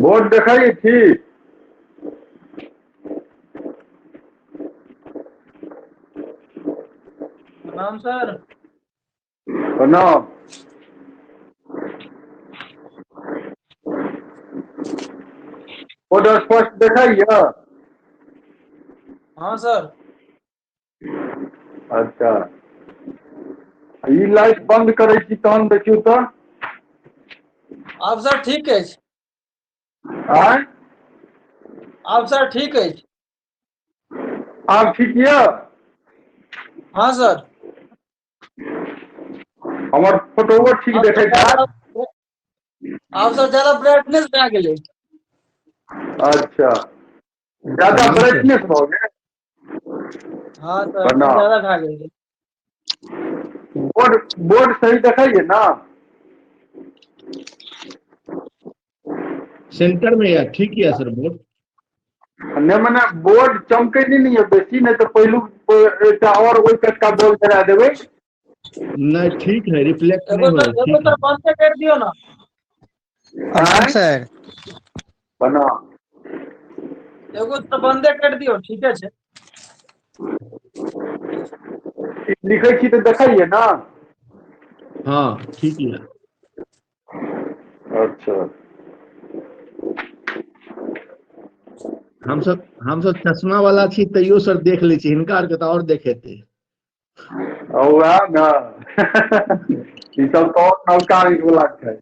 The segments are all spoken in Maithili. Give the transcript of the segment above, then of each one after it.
बोर्ड देखै छी? प्रणाम सर। प्रणाम। बोर्ड स्पष्ट देखाइया? हाँ सर। अच्छा, ई लाइट बंद करै छी तहन देखियौ तऽ। आब सर ठीक अछि। आँय? आब सर ठीक अछि। आब ठीक यऽ? हाँ सर। हमर फोटोओ ठीक आब देखैत हैत? आब सर ज्यादा ब्राइटनेस भए गेलै। अच्छा, ज्यादा प्रणाम सर। ब्राइटनेस भऽ गेल? हाँ सर, प्रणाम। ज्यादा भए गेलै। बोर्ड बोर्ड सही देखाइए ना? सेंटर में या ठीक या सर बोर्ड? नहि, मने बोर्ड चमकै नहि ने यऽ बेसी, नहि तऽ पहिलुक एकटा आओर ओहि कटका बॉल जरा देबै। नहीं ठीक है, रिफ्लेक्ट एगो नहीं हो सर, रहा, एगो ठीक सर है। बंदे कर दियो ना। प्रणाम आँय? सर। प्रणाम। एगो सर बंदे कर दियो, ठीके छै। लिखै छी तऽ देखाइए ना? हाँ ठीक है। अच्छा। हमसब चश्मा वाला छी तैयो सर देख लै छी, हिनका आरके तऽ आओर देखेतै। वएह ने, ई सब तऽ आओर नवका आँखि वला छै।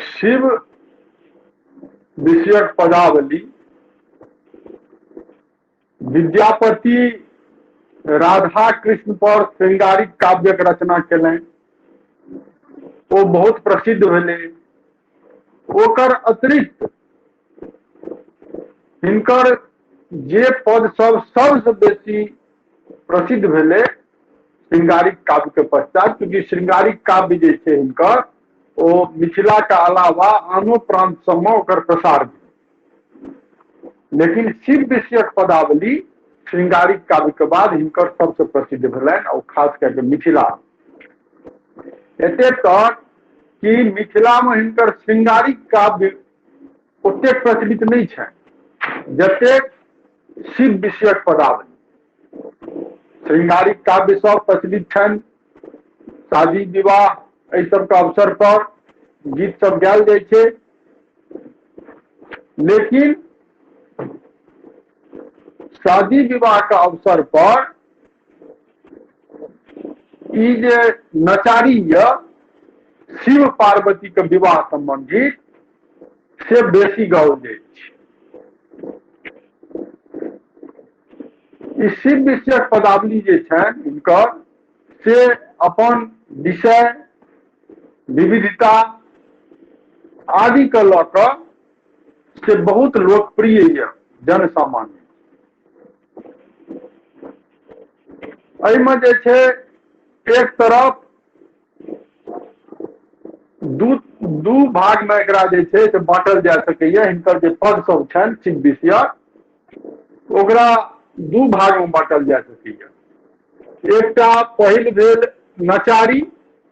शिव विषयक पदावली विद्यापति राधा कृष्ण पर श्रृंगारिक काव्यक रचना केलनि, ओ बहुत प्रसिद्ध भेलै। ओकर अतिरिक्त हिनकर जे पद सब सबसँ बेसी प्रसिद्ध भेलै श्रृंगारिक काव्य के पश्चात, चूँकि श्रृंगारिक काव्य जे छै हिनकर ओ मिथिला के अलावा आनो प्रांत सबमे ओकर प्रसार भेल। लेकिन शिव विषयक पदावली श्रृंगारिक काव्य के बाद हिनकर सबसे प्रसिद्ध भेलनि, और खास करके मिथिला। एते तक कि मिथिला में हिनकर श्रृंगारिक काव्य ओतेक प्रचलित नहि छनि जतेक शिव विषयक पदावली। श्रृंगारिक काव्य सब प्रचलित छनि, शादी विवाह एहि सबके अवसर पर गीत सब गायल जाइ छै, लेकिन शादी विवाह के अवसर पर ई जे नचारी ये शिव पार्वती के विवाह संबंधित से बेसी गाओल जाइ छै। ई शिव विषयक पदावली जे छनि हिनकर से अपन विषय विविधता आदि के लऽ कऽ से बहुत लोकप्रिय यऽ जनसामान्य। एहिमे जे छै एक तरफ दू भाग में एकरा जे छै से बांटल जा सकैया। हिनकर जे पद सब छनि शिव विषयक ओकरा दू भाग में बांटल जा सकैया। एकटा पहिल भेल नचारी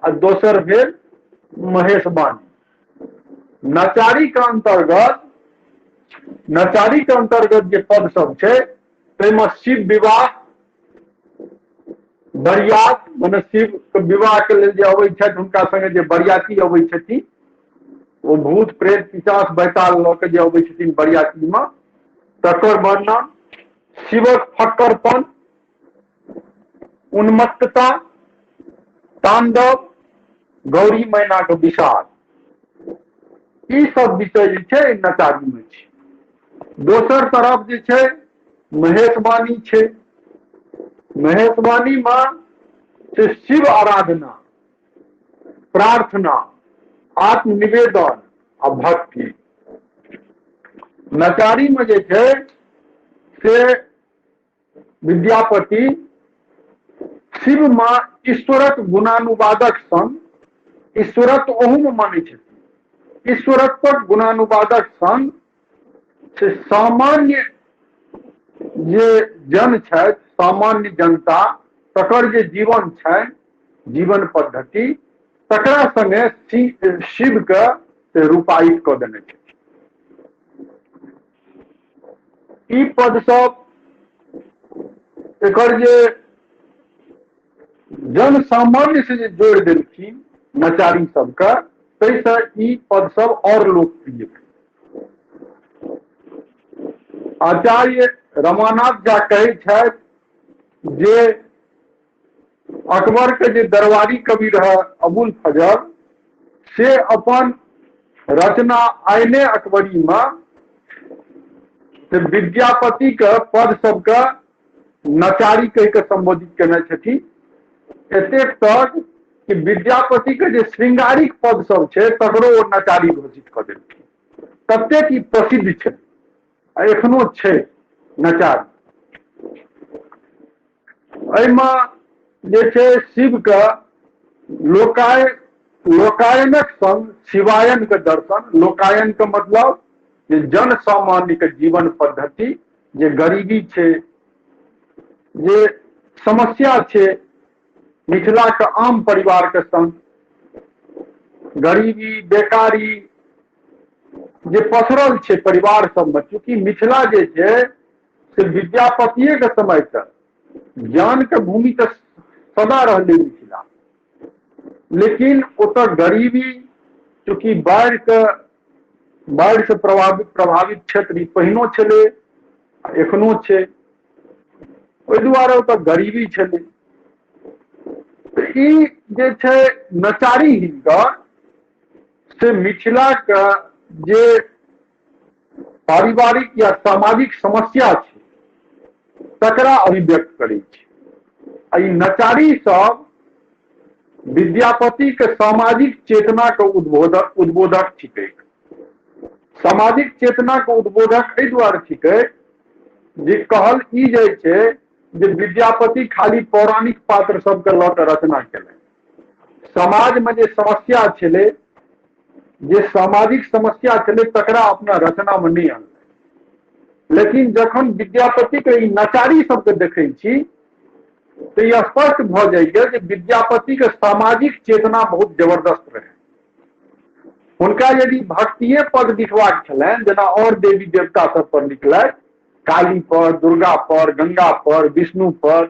आ दोसर भेल महेशवाणी। नचारी के अंतर्गत, नचारी के अंतर्गत जे पद सब छै ताहिमे शिव विवाह, बरियात, मने शिव के विवाह के लेल जे अबै छथि हुनका संगे जे बरियाती अबै छथिन, ओ भूत प्रेत पिशाच बैताल लऽ के जे अबै छथिन बरियाती में, तकर वर्णन, शिवक फक्करपन, उन्मत्तता, तांडव, गौरी मैना के विषाद, ई सब विषय जे छै नचारी में छै। दोसर तरफ जे छै महेशवाणी छै। महेशवाणी में से शिव आराधना, प्रार्थना, आत्मनिवेदन आ भक्ति। नचारी में जे छै से विद्यापति शिव माँ ईश्वरक गुणानुवादक संग, ईश्वरत्व ओहू में मानै छथिन, ईश्वरत्वक गुणानुवादक संग से सामान्य जे जन छथि, सामान्य जनता, तकर जे जीवन छनि, जीवन पद्धति, तकरा संगे शिव के से रूपायित कऽ देने छथिन। ई पद सब एकर जे जन सामान्य से जे जोड़ि देलखिन नचारी सबके, ताहिसँ ई पद सब और लोकप्रिय भेल। आचार्य रमानाथ झा कहै छथि जे अकबर के जे दरबारी कवि रहे अबुल फजल, से अपन रचना आईने अकबरी में से विद्यापति के पद सबके नचारी कहि के संबोधित केने छथिन। एतेक तक कि विद्यापति के जे श्रृंगारिक पद सब छै तकरो ओ नचारी घोषित कऽ देलखिन। ततेक ई प्रसिद्ध छै आ एखनो छै नचारी। एहिमे जे छै शिव के लोकायनक संग शिवायन के दर्शन। लोकायन के मतलब जे जन सामान्य के जीवन पद्धति, जे गरीबी छै, जे समस्या छै मिथिला के आम परिवार के संग, गरीबी बेकारी जे पसरल छै परिवार सबमे। चूँकि मिथिला जे छै से विद्यापतिये के समय तक ज्ञान के भूमि तऽ सदा रहलै मिथिला, लेकिन ओतऽ गरीबी चूँकि बाढ़ि से प्रभावित क्षेत्र ई पहिनो छलै एखनो छै, ओहि दुआरे ओतऽ गरीबी छलै। तऽ ई जे छै नचारी हिनकर से मिथिला के जे पारिवारिक या सामाजिक समस्या छै तकरा अभिव्यक्त करै छै। आ ई नचारी सब विद्यापति के सामाजिक चेतना के उद्बोधक छिकै। सामाजिक चेतना के उद्बोधक एहि दुआरे छिकै जे कहल ई जाइ छै जे विद्यापति खाली पौराणिक पात्र सबके लऽ कऽ रचना केलनि। समाज में जे समस्या छलै, जे सामाजिक समस्या छलै, तकरा अपना रचना में नहि अनलनि। लेकिन जखन विद्यापतिके ई नचारी सबके देखै छी तऽ ई स्पष्ट भऽ जाइए जे विद्यापतिके सामाजिक चेतना बहुत जबरदस्त रहै। हुनका यदि भक्तिये पद लिखबाक छलनि, जेना आओर देवी देवता सब पर लिखलथि, काली पर, दुर्गा पर, गंगा पर, विष्णु पर,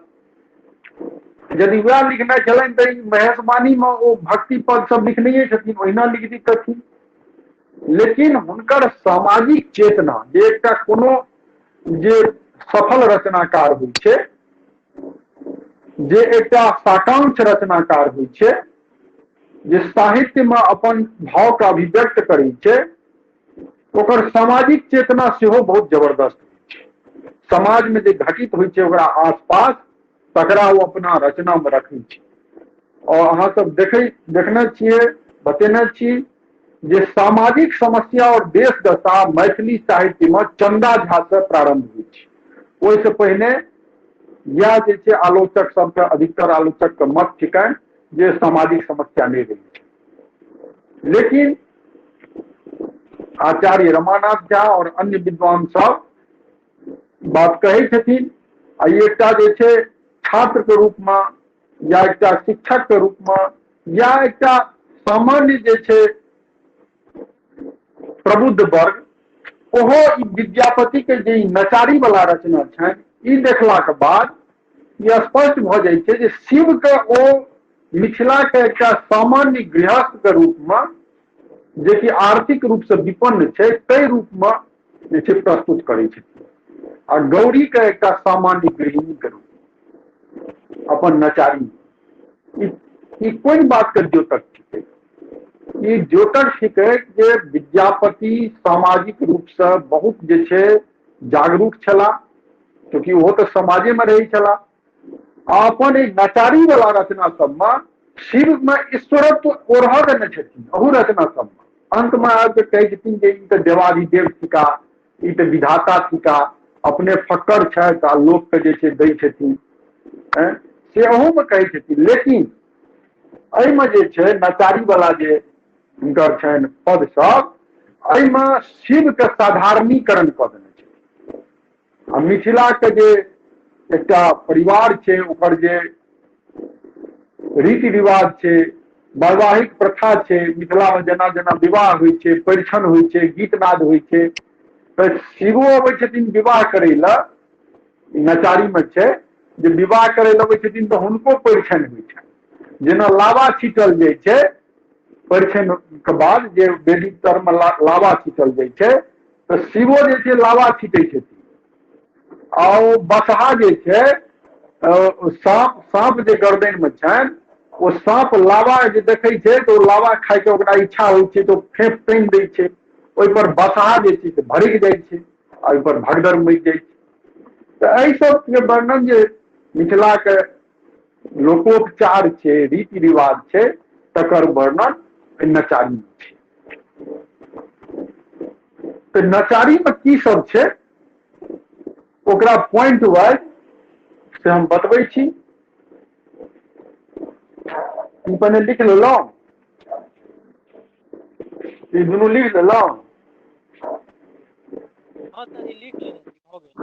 यदि वएह लिखनाइ छलनि तऽ ई महेशवाणी मे ओ भक्ति पद सब लिखनैये छथिन, ओहिना लिख दितथिन। लेकिन हुनकर सामाजिक चेतना जे एकटा कोनो जे सफल रचनाकार होइ छै, जे एकटा साकांक्ष रचनाकार होइ छै, जे साहित्य मे अपन भाव के अभिव्यक्त करै छै, ओकर सामाजिक चेतना सेहो बहुत जबरदस्त होइ छै। समाज मे जे घटित होइ छै ओकरा आसपास, तकरा ओ अपना रचना मे रखै छै। और अहाँ सब देखने छियै, बतेने छी जे सामाजिक समस्या और देश दशा मैथिली साहित्य मे चंदा झा से प्रारंभ होइ छै। ओहिसँ पहिने यह जे छै आलोचक सबके, अधिकतर आलोचक के मत छिकनि जे सामाजिक समस्या नहि रहै छै। लेकिन आचार्य रमानाथ झा और अन्य विद्वान सब बात कहै छथिन, आ एकटा जे छै छात्र के रूप मे या एकटा शिक्षक के रूप मे या एकटा सामान्य जे छै प्रबुद्ध वर्ग, ओहो ई विद्यापति के जे नचारी वाला रचना छनि, ई देखला के बाद ई स्पष्ट भऽ जाइ छै जे शिव के ओ मिथिला के एकटा सामान्य गृहस्थ के रूप मे, जे कि आर्थिक रूप से विपन्न छै, ताहि रूप मे जे छै प्रस्तुत करै छथिन, आ गौरी के एकटा सामान्य गृहिणी के रूप मे अपन नचारी। ई कोन बात के द्योतक छिकै? ई द्योतक छिकै जे विद्यापति सामाजिक रूप से बहुत जे छै जागरूक छलाह, क्योंकि ओहो तऽ समाजे मे रहै छलाह। आ अपन ई नचारी वाला रचना सबमे शिव मे ईश्वरत्व ओढ़ऽ देने छथिन। अहू रचना सबमे अंत मे आबि कऽ कहै छथिन जे ई तऽ देवाधिदेव थिका, ई तऽ विधाता थिका, अपने फक्कर छथि आ लोकके जे छै दै छथिन, से अहूमे कहै छथिन। लेकिन एहिमे जे छै नचारी वाला जे हुनकर छनि पद सब, एहिमे शिवके साधारणीकरण कऽ देने छथिन। आ मिथिलाके जे एकटा परिवार छै, ओकर जे रीति रिवाज छै, वैवाहिक प्रथा छै, मिथिलामे जेना जेना विवाह होइ छै, परिछन होइ छै, गीतनाद होइ छै, तऽ शिवो अबै छथिन विवाह करै लए। नचारीमे छै जे विवाह करै लए अबै छथिन तऽ हुनको परिछन होइ छनि। जेना लावा छीटल जाइ छै परिछन के बाद, जे वेदी तर मे लावा छीटल जाइ छै, तऽ शिवो जे छै लावा छीटै छथिन। आ ओ बसहा जे छै, साँप, साँप जे गर्दन मे छनि, ओ साँप लावा जे देखै छै तऽ ओ लावा खायके ओकरा इच्छा होइ छै, तऽ ओ फेंक पानि दै छै, ओहिपर बसहा जे छै से भड़कि जाइ छै आ ओहिपर भगदड़ मचि जाइ छै। तऽ एहि सबके वर्णन जे मिथिलाके लोकोपचार छै, रीति रिवाज छै, तकर वर्णन एहि नचारी मे छै। तऽ नचारी मे की सब छै ओकरा पॉइंट वाइज से हम बतबै छी। ई पहिने लिख लेलहुँ, ई दुनू लिख लेलहुँ। हँ सर, ई लिख लेने छी, भऽ गेल।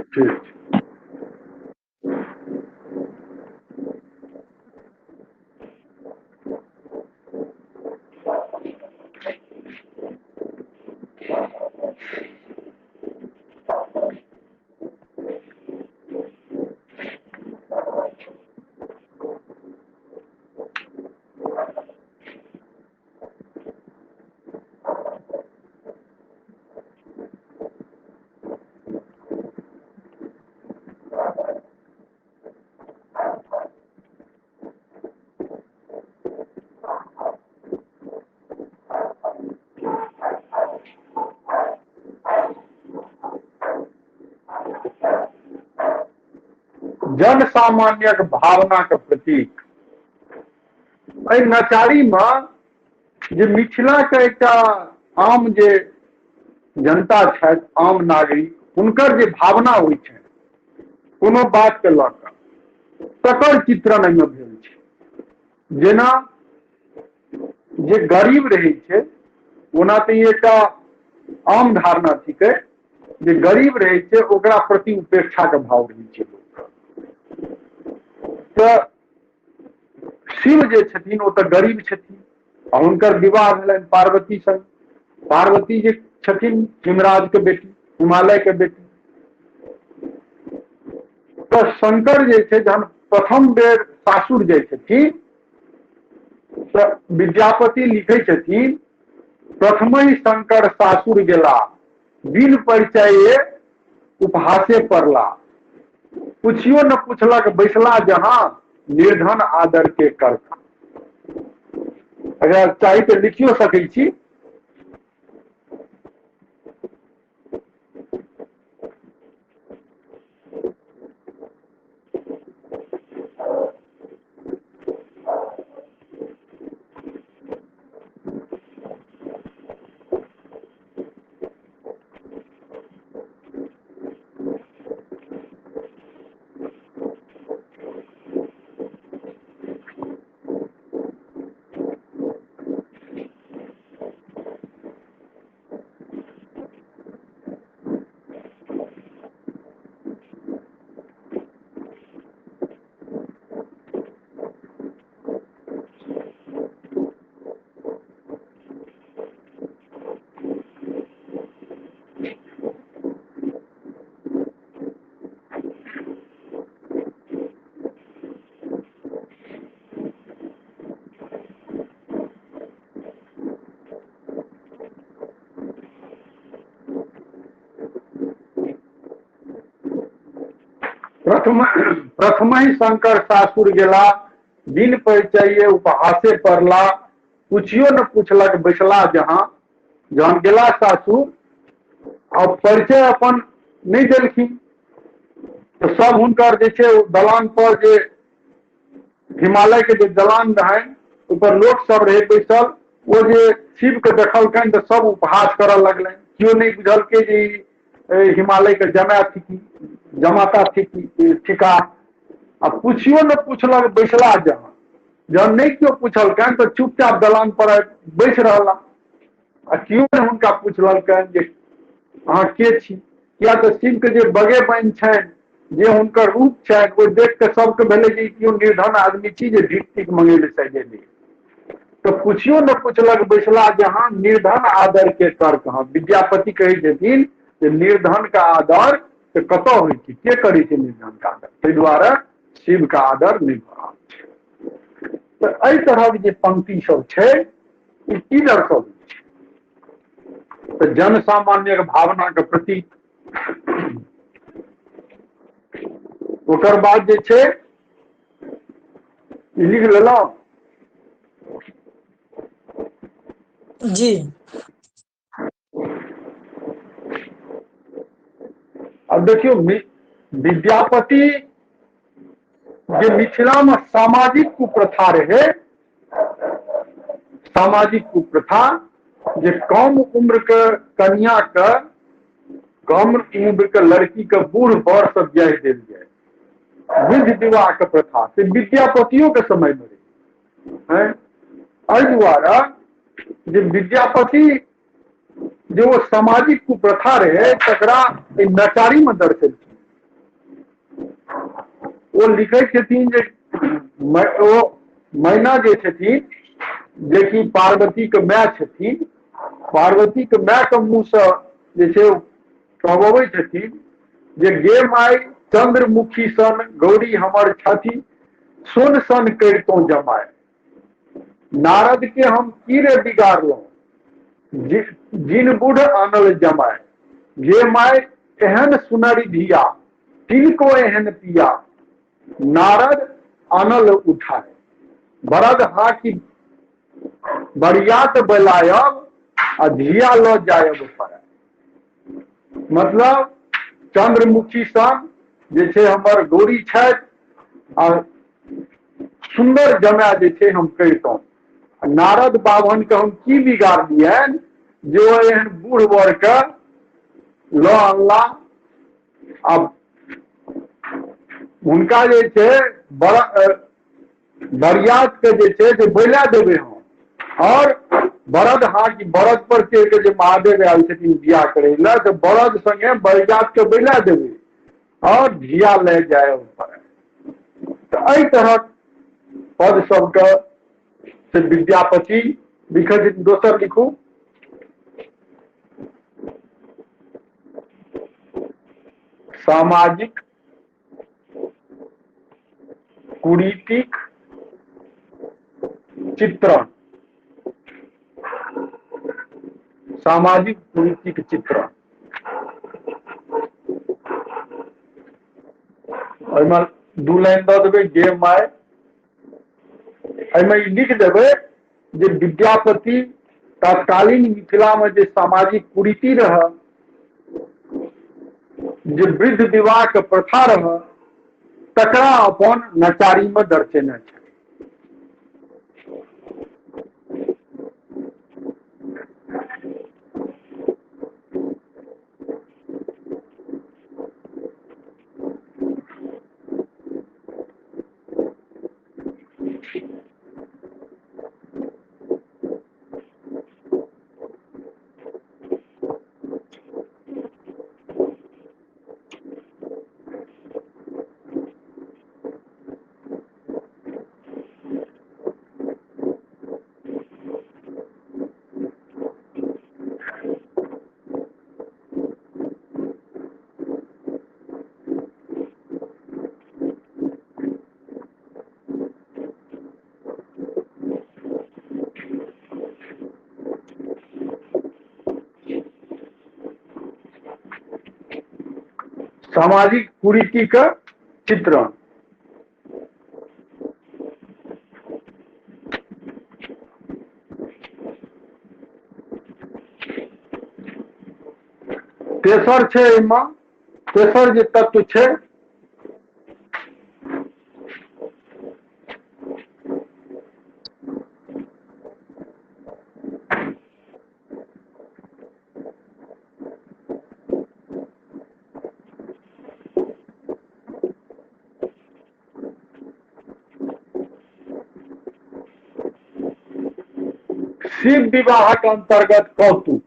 ठीक छै। जन सामान्यक भावना के प्रतीक एहि नचारी मे जे मिथिला के एकटा आम जे जनता छथि, आम नागरिक, हुनकर जे भावना होइ छनि कोनो बात के लऽ कऽ, तकर चित्रण एहिमे भेल छै। जेना जे गरीब रहै छै, ओना तऽ ई एकटा आम धारणा थिकै जे गरीब रहै छै ओकरा प्रति उपेक्षाके भाव रहै छै लोकके। तऽ शिव जे छथिन ओ तऽ गरीब छथिन आ हुनकर विवाह भेलनि पार्वती संग। पार्वती जे छथिन हिमराज के बेटी, हिमालय के बेटी। तऽ शंकर जे छै जहन प्रथम बेर सासुर जाइ छथिन तऽ विद्यापति लिखै छथिन, प्रथमहि शंकर सासुर गेला, बिन परिचये उपहासे पड़ला, पुछियो न पुछलक बैसला जहाँ, निर्धन आदर के करता। अगर चाही तऽ लिखियो सकै छी। प्रथम प्रथमहि शंकर सासुर गेला, बिन परिचये उपहासे पड़ला, पुछियो न पुछलक बैसला जहाँ। जहन गेला सासुर आ परिचय अपन नहि देलखिन तऽ सब हुनकर जे छै दलान पर, जे हिमालय के जे दलान रहनि ओहिपर लोक सब रहै बैसल, ओ जे शिव के देखलकनि तऽ सब उपहास करऽ लगलनि। केओ नहि बुझलकै जे ई हिमालय के जमाय थिकी, जमाता थिकी, थिका। आ पुछियो ने पुछलक बैसला जहाँ। जहन नहि केओ पुछलकनि तऽ चुपचाप दलान पर बैस रहला आ केओ नहि हुनका पुछलकनि जे अहाँ के छी। किया तऽ शिव के जे बगे बनि छनि, जे हुनकर रूप छनि, ओ देख के सबके भेलै जे केओ निर्धन आदमी छी जे भीख तीख मंगै लए शायद एलै। तऽ पुछियो ने पुछलक बैसला जहाँ, निर्धन आदर के कर कहाँ। विद्यापति कहै छथिन जे निर्धन के आदर से कतऽ होइ छै, के करै छै निर्धन के आदर? ताहि दुआरे शिव के आदर नहि भऽ रहल छै। तऽ एहि तरहक जे पंक्ति सब छै ई की दर्शबै छै? तऽ जन सामान्यक भावना के प्रति। ओकर बाद जे छै लिख लेलहुँ? जी। आब देखियौ, विद्यापति जे मिथिला में सामाजिक कुप्रथा रहे, सामाजिक कुप्रथा जे कम उम्र के कन्या के, कम उम्र के लड़की के बूढ़ बर से ब्याह देल जाय, वृद्ध विवाह के प्रथा से विद्यापतियों के समय में रहे। एहि दुआरे जे विद्यापति जे ओ सामाजिक कुप्रथा रहे तकरा नचारी में दर्शेलखिन। ओ लिखै छथिन जे ओ मैना जे छथिन, जेकि पार्वती के माय छथिन, पार्वती के माय के मुँह से जे छै कहबबै छथिन जे गे माय चंद्रमुखी सन गौरी हमर छथि, सोन सन करितहुँ जमाय। नारद के हम की रे बिगाड़लहुँ, जिन बूढ़ आनल जमाय। गे माय एहन सुनरि धिया, तिनको एहन पिया, नारद आनल उठाय। बरद हाकि बरियात बैलायब आ धिया लऽ जायब पड़य। मतलब चंद्रमुखी सन जे छै हमर गौरी छथि आ सुन्दर जमाय जे छै हम करितहुँ। नारद बाभन के हम की बिगाड़लियनि जे ओ एहन बूढ़ वर के लऽ अनला। आ हुनका जे छै बरियात के जे छै से बैला देबै हम और बरद हाँकि बरद पर चढ़ि कऽ जे महादेव आयल छथिन बियाह करै लए, तऽ बरद संगे बरिजात के बैला देबै और धिया लए जाय पर। तऽ एहि तरहक पद सबके से विद्यापति लिखै छथिन। दोसर लिखू, सामाजिक कुरीतिक चित्रण, सामाजिक कुरीतिक चित्रण। एहिमे 2 लाइन दऽ देबै गे my. एहिमे ई लिख देबै जे विद्यापति तत्कालीन मिथिलामे जे सामाजिक कुरीति रहै, जे वृद्ध विवाह के प्रथा रहै, तकरा अपन नचारी में दर्शेने छै। सामाजिक कुरीति के चित्रण। तेसर छै एहिमे, तेसर जे तत्व छै शिव विवाहक अंतर्गत कौतुक।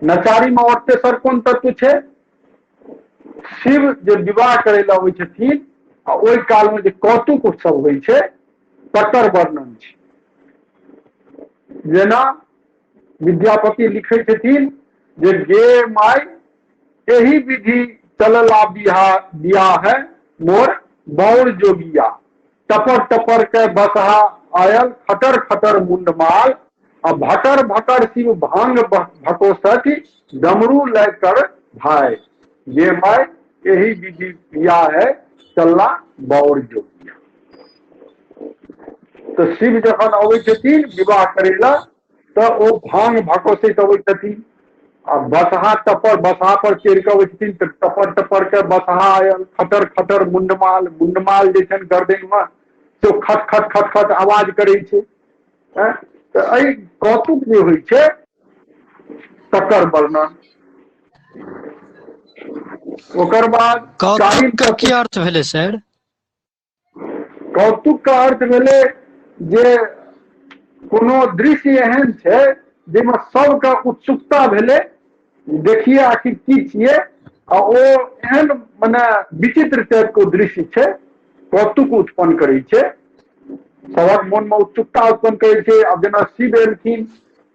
नचारी में और तेसर कोन तत्व छै? शिव जे विवाह करे लए अबै छथिन आ ओहि काल में जे कौतुक उत्सव होइ छै तकर वर्णन छै। जेना विद्यापति लिखै छथिन जे गे माय एहि विधि चलला बियाह है मोर बौर जोगिया, टपर टपर के बसहा आयल खटर खटर मुंडमाल, आ भकर भकर शिव भांग भकोसथि डमरू लय कर भाई, ये my एहि विधि बियाह है चलला बौर जोगिया। तो शिव जखन अबै छथिन विवाह करै ला तऽ ओ भांग भकोसैत अबै छथिन आ बसहा टपर बसहा पर चढ़ि कऽ अबै छथिन तऽ टपर टपर के बसहा आयल खटर खटर मुंडमाल, मुंडमाल जे छनि गर्दन मे से ओ खट खट खट खट आवाज करै छै। तऽ एहि कौतुक जे होइ छै तकर वर्णन। ओकर बाद कौतुक के की अर्थ भेलै सर? कौतुक के अर्थ भेलै जे कोनो दृश्य एहन छै जाहिमे सबके उत्सुकता भेलै देखिए आखिर की छियै, आ ओ एहन मने विचित्र टाइप के दृश्य छै, कौतुक उत्पन्न करै छै, सबक मोनमे उत्सुकता उत्पन्न करै छै। आब जेना शिव एलखिन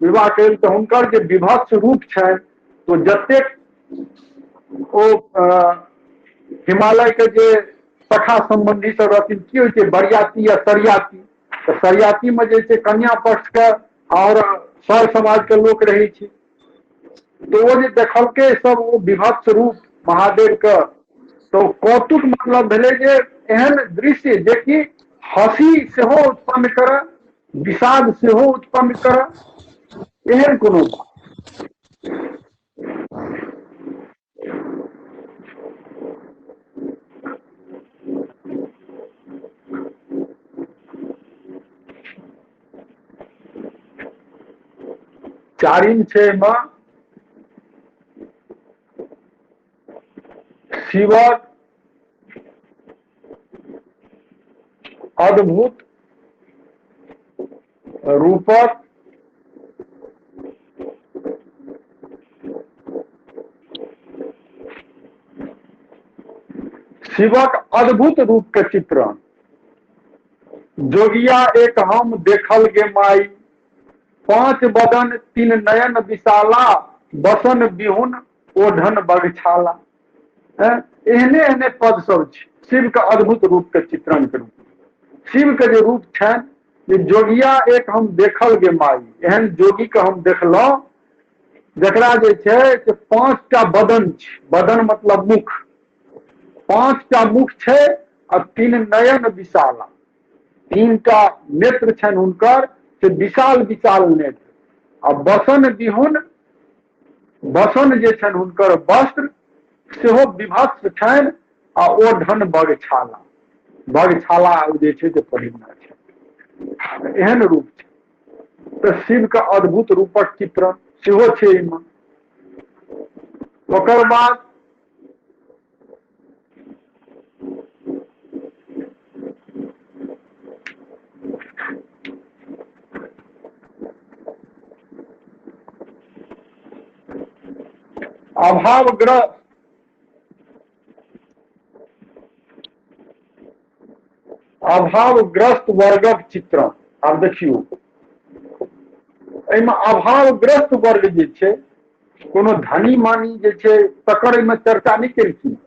विवाह करै तऽ हुनकर जे विभत्स रूप छनि तो जतेक ओ हिमालय के जे सखा संबंधी सब रहथिन, की होइ छै बरियाती या सरियाती, तऽ सरियाती मे जे छै कन्या पक्ष के और सर समाज के लोक रहै छै, तो ओ जे देखलकै सब ओ विभत्स रूप महादेव के, तो कौतुक मतलब भेलै जे एहन दृश्य जेकि हँसी सेहो उत्पन्न करय, विषाद सेहो उत्पन्न करय, एहन कोनो बात। चारिम छै एहिमे शिवक अद्भुत रूपक शिवक अद्भुत रूप के चित्रण। जोगिया एक हम देखल गे माई, पांच बदन तीन नयन विशाला, बसन बिहुन ओढ़न बगछाला। एहने एहने पद सब छै शिव के अद्भुत रूप के चित्रण के रूप। शिव के जे रूप छनि जे जोगिया एक हम देखल गे माई, एहन जोगी के हम देखलहुं जकरा जे छै से 5टा बदन छै। बदन मतलब मुख, 5टा मुख छै आ 3 नयन विशाला, 3टा नेत्र छनि हुनकर से विशाल विशाल नेत्र। आ बसन बिहुन, बसन जे छनि हुनकर वस्त्र सेहो विभत्स छनि आ ओढ़न बगछाला, बगछाला जे छै से पहिरना छै, एहन रूप छै। तऽ शिव के अद्भुत रूपक चित्रण सेहो छै एहिमे। ओकर बाद अभावग्रस्त अभावग्रस्त वर्गक चित्रण। आब देखियौ एहिमे अभावग्रस्त वर्ग जे छै, कोनो धनी मानी जे छै तकर एहिमे चर्चा नहि केलखिन।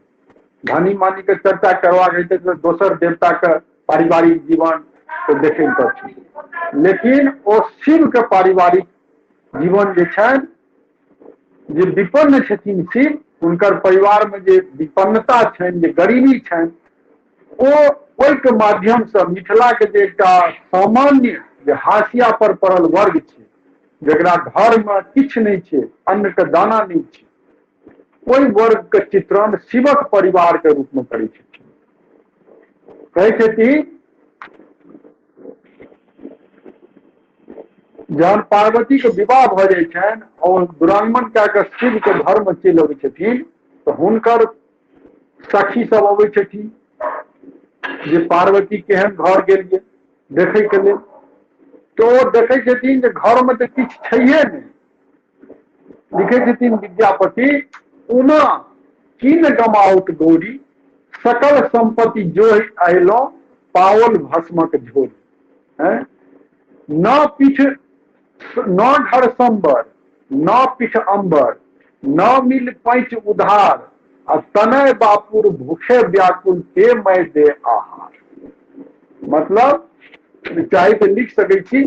धनी मानी के चर्चा करबाक हेतै तऽ दोसर देवता के पारिवारिक जीवन के देखै पड़तै, लेकिन ओ शिव के पारिवारिक जीवन जे छनि, जे विपन्न छथिन शिव, हुनकर परिवार में जे विपन्नता छनि, जे गरीबी छनि, ओ ओहिके माध्यम से मिथिला के जे एकटा सामान्य जे हाशिया पर पड़ल वर्ग छै, जकरा घर में किछु नहि छै, अन्न के दाना नहि छै, ओहि वर्ग के चित्रण शिवक परिवार के रूप में करै छथिन। कहै छथिन जहन पार्वती के विवाह भऽ जाइ छनि और दुरागमन कए कऽ शिव के घर में चलि अबै छथिन, तऽ हुनकर सखी सब अबै छथिन जे पार्वती केहन घर गेलियै देखै के लेल। तऽ ओ देखै छथिन जे घर में तऽ किछु छैहे नहि। लिखै छथिन विद्यापति, उमा की न गमाउत गौरी, सकल संपत्ति जोहि अयलहुँ पाओल भस्मक झोरी। न पीठ न घर संबर, न पीठ अंबर, न मिल पैंच उधार, आ तनय बापुर भूखे व्याकुल ते मैं दे आहार। मतलब चाहे तऽ लिख सकै छी,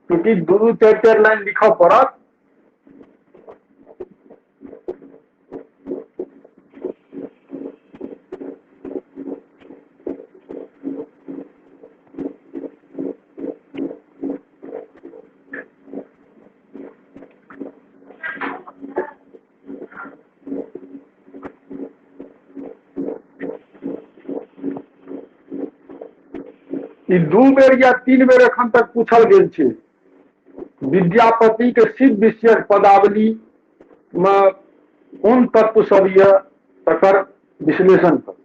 चूँकि दू दू चारि चारि लाइन लिखऽ पड़त। ई 2 बेर या 3 बेर एखन तक पूछल गेल छै। विद्यापति के शिव विषयक पदावली में कोन तत्व सब यऽ तकर विश्लेषण करू।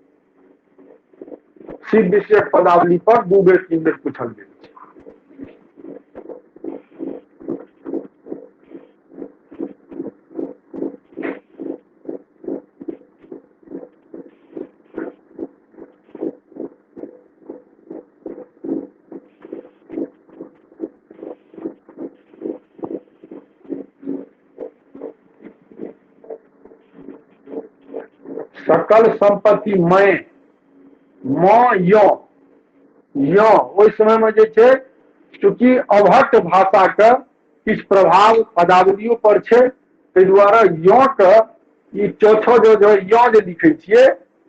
शिव विषयक पदावली पर 2 बेर 3 बेर पूछल गेल छै। सकल संपत्ति मय म य य ओहि समय में जे छै, चूँकि अवहट्ठ भाषा के किछु प्रभाव पदावलियो पर छै, ताहि दुआरे य के ई चौथो जो जो य जे लिखै छियै,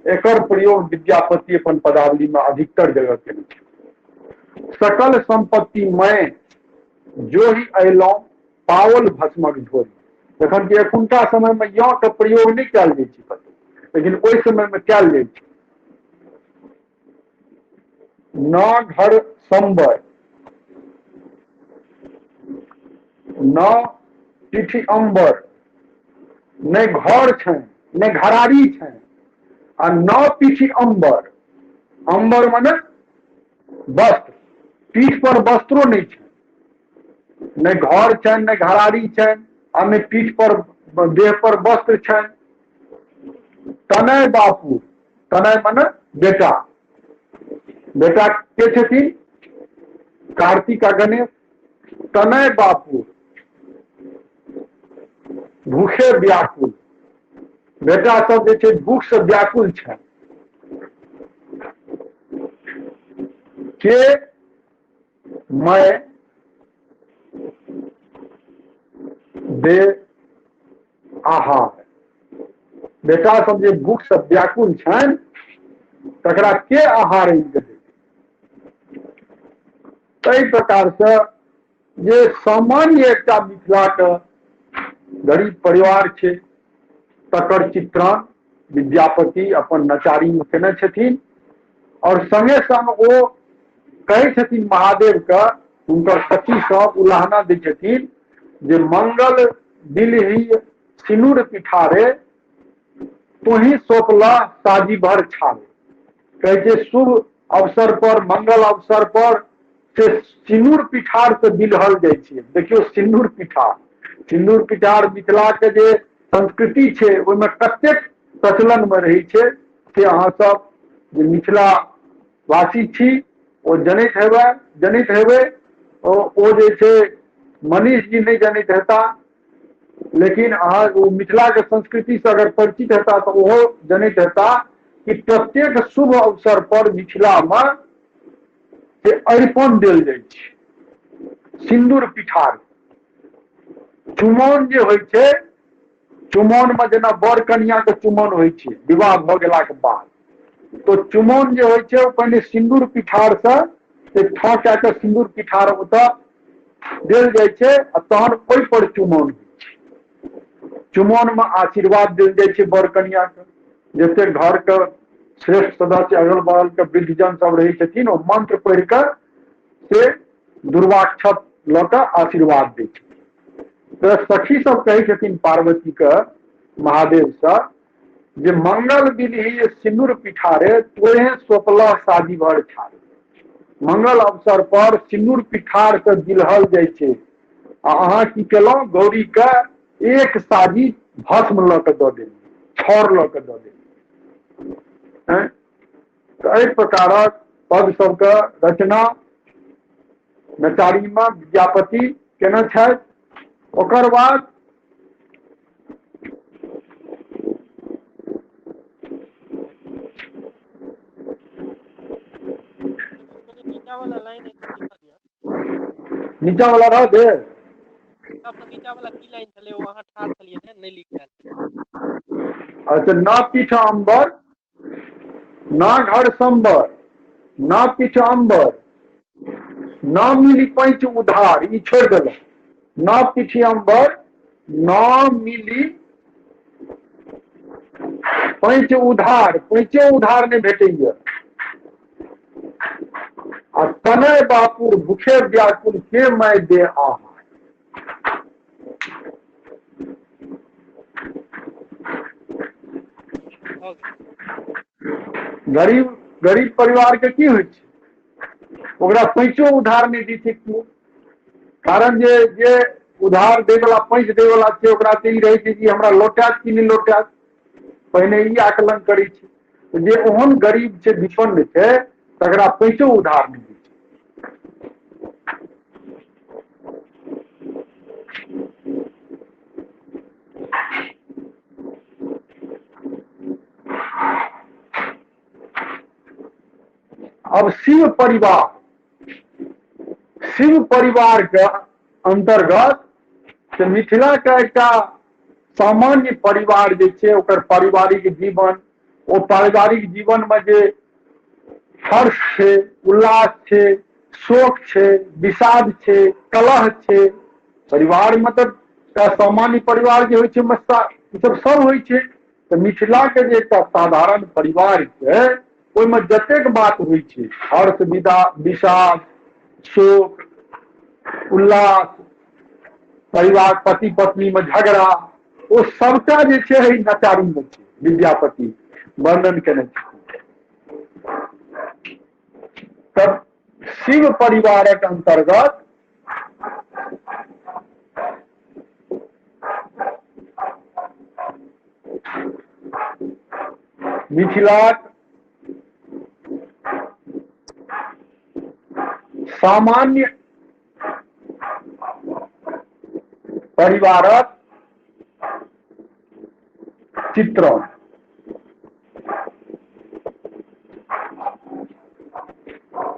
एकर प्रयोग विद्यापति अपन पदावली में अधिकतर जगह केने छै। सकल संपत्ति मय जोहि अयलहुँ पाओल भस्मक झोरी। जखन कि एखुनका समय में य के प्रयोग नहि कयल जाइ छै कतौ, लेकिन ओहि समय में कयल जाइ छै। न घर संबर, न पीठी अंबर, नहि घर छनि नहि घरारी छनि, आ न पीठी अंबर, अंबर माने वस्त्र, पीठ पर वस्त्रो नहि छनि, नहि घर छनि नहि घरारी छनि, आ नहि पीठ पर देह पर वस्त्र छनि। तनय बापू, तनय मने बेटा। बेटा के छथिन? कार्तिक आ गणेश। तनय बापू भूखे व्याकुल, बेटा सब जे छै भूख से व्याकुल छै। के मैं दे आहार, बेटा सब जे भूख से व्याकुल छनि तकरा के आहार आनि कऽ देतै? ताहि प्रकार से जे सामान्य एकटा मिथिलाके गरीब परिवार छै तकर चित्रण विद्यापति अपन नचारीमे केने छथिन। और संगे संग ओ कहै छथिन महादेवके, हुनकर सखी सब उलाहना दै छथिन जे मंगल दिलही सिनुर पिठारे तोही सोपला साजी भर छारे। कहै छै शुभ अवसर पर, मंगल अवसर पर से सिनुर पिठार से बिलहल जाइ छै। देखियौ सिनुर पिठार, सिनुर पिठार मिथिला के जे संस्कृति छै ओहिमे कतेक प्रचलन मे रहै छै से अहाँ सब जे मिथिला वासी छी ओ जनैत हेबै, जनैत हेबै। ओ जे छै मनीष जी नहि जनैत हेता, लेकिन अहाँ ओ मिथिला के संस्कृति से अगर परिचित हेता तऽ ओहो जनैत हेता कि प्रत्येक शुभ अवसर पर मिथिला मे से अरिपन देल जाइ छै, सिन्दूर पिठार। चुमौन जे होइ छै, चुमौन मे जेना बर कनिया के चुमौन होइ छै विवाह भऽ गेलाके बाद, तो चुमौन जे होइ छै ओ पहिने सिन्दूर पिठार से ठाँ कए कऽ सिन्दूर पिठार ओतऽ देल जाइ छै आ तहन ओहि पर चुमौन होइ छै। चुमौन मे आशीर्वाद देल जाइ छै बर कनिया के। जते घर के श्रेष्ठ सदस्य अगल बगल के वृद्धजन सब रहै छथिन ओ मंत्र पढ़ि कऽ से दुर्वाक्षत लऽ कऽ आशीर्वाद दै छथिन। तऽ सखी सब कहै छथिन पार्वती के महादेवसँ जे मंगल विधि सिन्दूर पिठारे तोहे सोपलह साजी भर छारे। मंगल अवसर पर सिन्दूर पिठार से बिलहल जाइ छै आ अहाँ की केलहुँ, गौरी के एक साजी भस्म लऽ कऽ दऽ देलियै, छाउर लऽ कऽ दऽ देलियै। तऽ एहि प्रकारक पद सबके रचना नचारीमे विद्यापति केने छथि। ओकर बाद नीचा वाला रह दे। नीचा वाला की लाइन छलै ओ अहाँ ठाढ़ छलियै ने, नहि लिखायल। अच्छा, ना पीठ अंबर ना घर संबर, ना पीठ अंबर ना मिली पैंच उधार, ई छोड़ि देलहुँ। ना पीठ अंबर ना मिली पैंच उधार, पैंचो उधार नहि भेटैया। आ तनय बापुर भूखे व्याकुल के मैं दे आहार। गरीब गरीब परिवार के की होइ छै, ओकरा पैंचो उधार नहि दै छै केओ। कारण जे जे उधार दै वाला पैंच दै वाला छै ओकरा तऽ ई रहै छै कि हमरा लौटायत कि नहि लौटायत, पहिने ई आकलन करै छै। जे ओहन गरीब छै, विपन्न छै, तकरा पैंचो उधार नहि दै छै। अब शिव परिवार, शिव परिवार के अंतर्गत से मिथिला के एकटा सामान्य परिवार जे छै ओकर पारिवारिक जीवन, ओ पारिवारिक जीवन में जे हर्ष छै, उल्लास छै, शोक छै, विषाद छै, कलह छै, परिवार में तऽ सामान्य परिवार जे होइ छै ओहिमे ई सब सब होइ छै। तऽ मिथिला के जे एकटा साधारण परिवार छै ओहिमे जतेक बात होइ छै, हर्ष, विषाद, शोक, उल्लास, परिवार पति पत्नी में झगड़ा, ओ सबटा जे छै एहि नचारी में छै, विद्यापति वर्णन केने छै। तब शिव परिवारक अंतर्गत मिथिलाक सामान्य परिवारक चित्रण।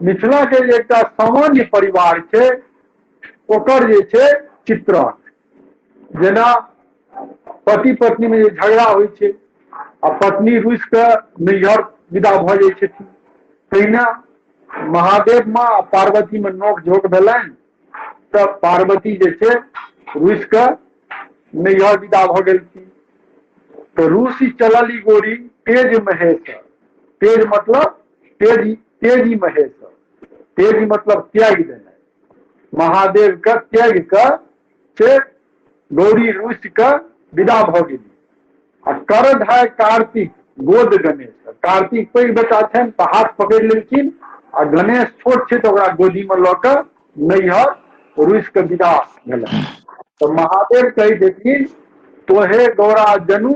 मिथिला के जे एकटा सामान्य परिवार छै ओकर जे छै चित्रण, जेना पति पत्नी में जे झगड़ा होइ छै आ पत्नी रुसि कऽ नैहर विदा भऽ जाइ छथिन, तहिना महादेव माँ आ पार्वती में नोक झोंक भेलनि तऽ पार्वती जे छै रुसि कऽ नैहर विदा भऽ गेलखिन। तऽ रूसि चलली गोरी तेज महेश, तेज मतलब तेजी, तेजी महेश, तेजी मतलब त्याग देनाइ, महादेव के त्याग कऽ से गौरी रुसि कऽ विदा भऽ गेली। आ कर धाय कार्तिक गोद गणेश, कार्तिक पैघ बेटा छनि तऽ हाथ पकड़ि लेलखिन आ गणेश छोट छै तऽ ओकरा गोदी मे लऽ कऽ नैहर रुसि कऽ विदा भेलनि। तऽ महादेव कहै छथिन तोहे गौरा जनु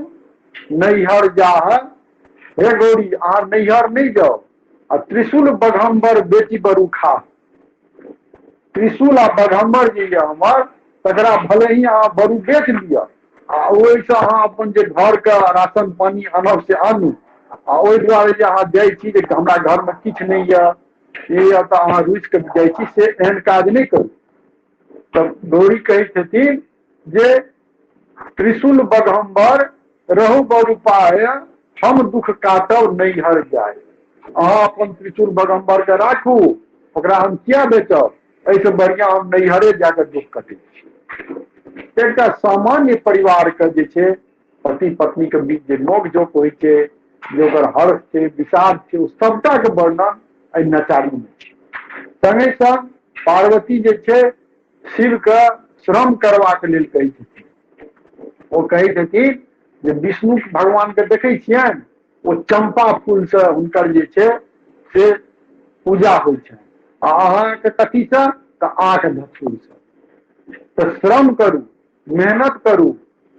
नैहर जाह, हे गौरी अहाँ नैहर नहि जाउ, आ त्रिशूल बघम्बर बेटी बरू खा, त्रिशूल आ बघम्बर जे यऽ हमर तकरा भले ही अहाँ बरू बेच लिअ आ ओहिसँ अहाँ अपन जे घरके राशन पानी आनब से आनू, आ ओहि दुआरे जे अहाँ जाइ छी जे हमरा घरमे किछु नहि यऽ ये यऽ तऽ अहाँ रुसि कऽ जाइ छी, से एहन काज नहि करू। तऽ गौरी कहै छथिन जे त्रिशूल बघम्बर रहु बरु पाय, हम दुख काटब नैहर जाय। अहाँ अपन त्रिशूल बघम्बर के राखू, ओकरा हम किया बेचब, एहिसँ बढ़िआँ हम नैहरे जाकऽ दुख कटै छी। एकटा सामान्य परिवारके जे छै पति पत्नी के बीच जे नोक झोंक होइ छै, जे ओकर हर्ष छै विषाद छै, ओ सबटाके वर्णन एहि नचारीमे छै। संगे संग पार्वती जे छै शिवके श्रम करबाक लेल कहै छथिन। ओ कहै छथिन जे विष्णु भगवानके देखै छियनि, ओ चम्पा फूलसँ हुनकर जे छै से पूजा होइ छनि, आ अहाँके कथीसँ तऽ आक धथुरसँ। तऽ श्रम करू, मेहनत करू,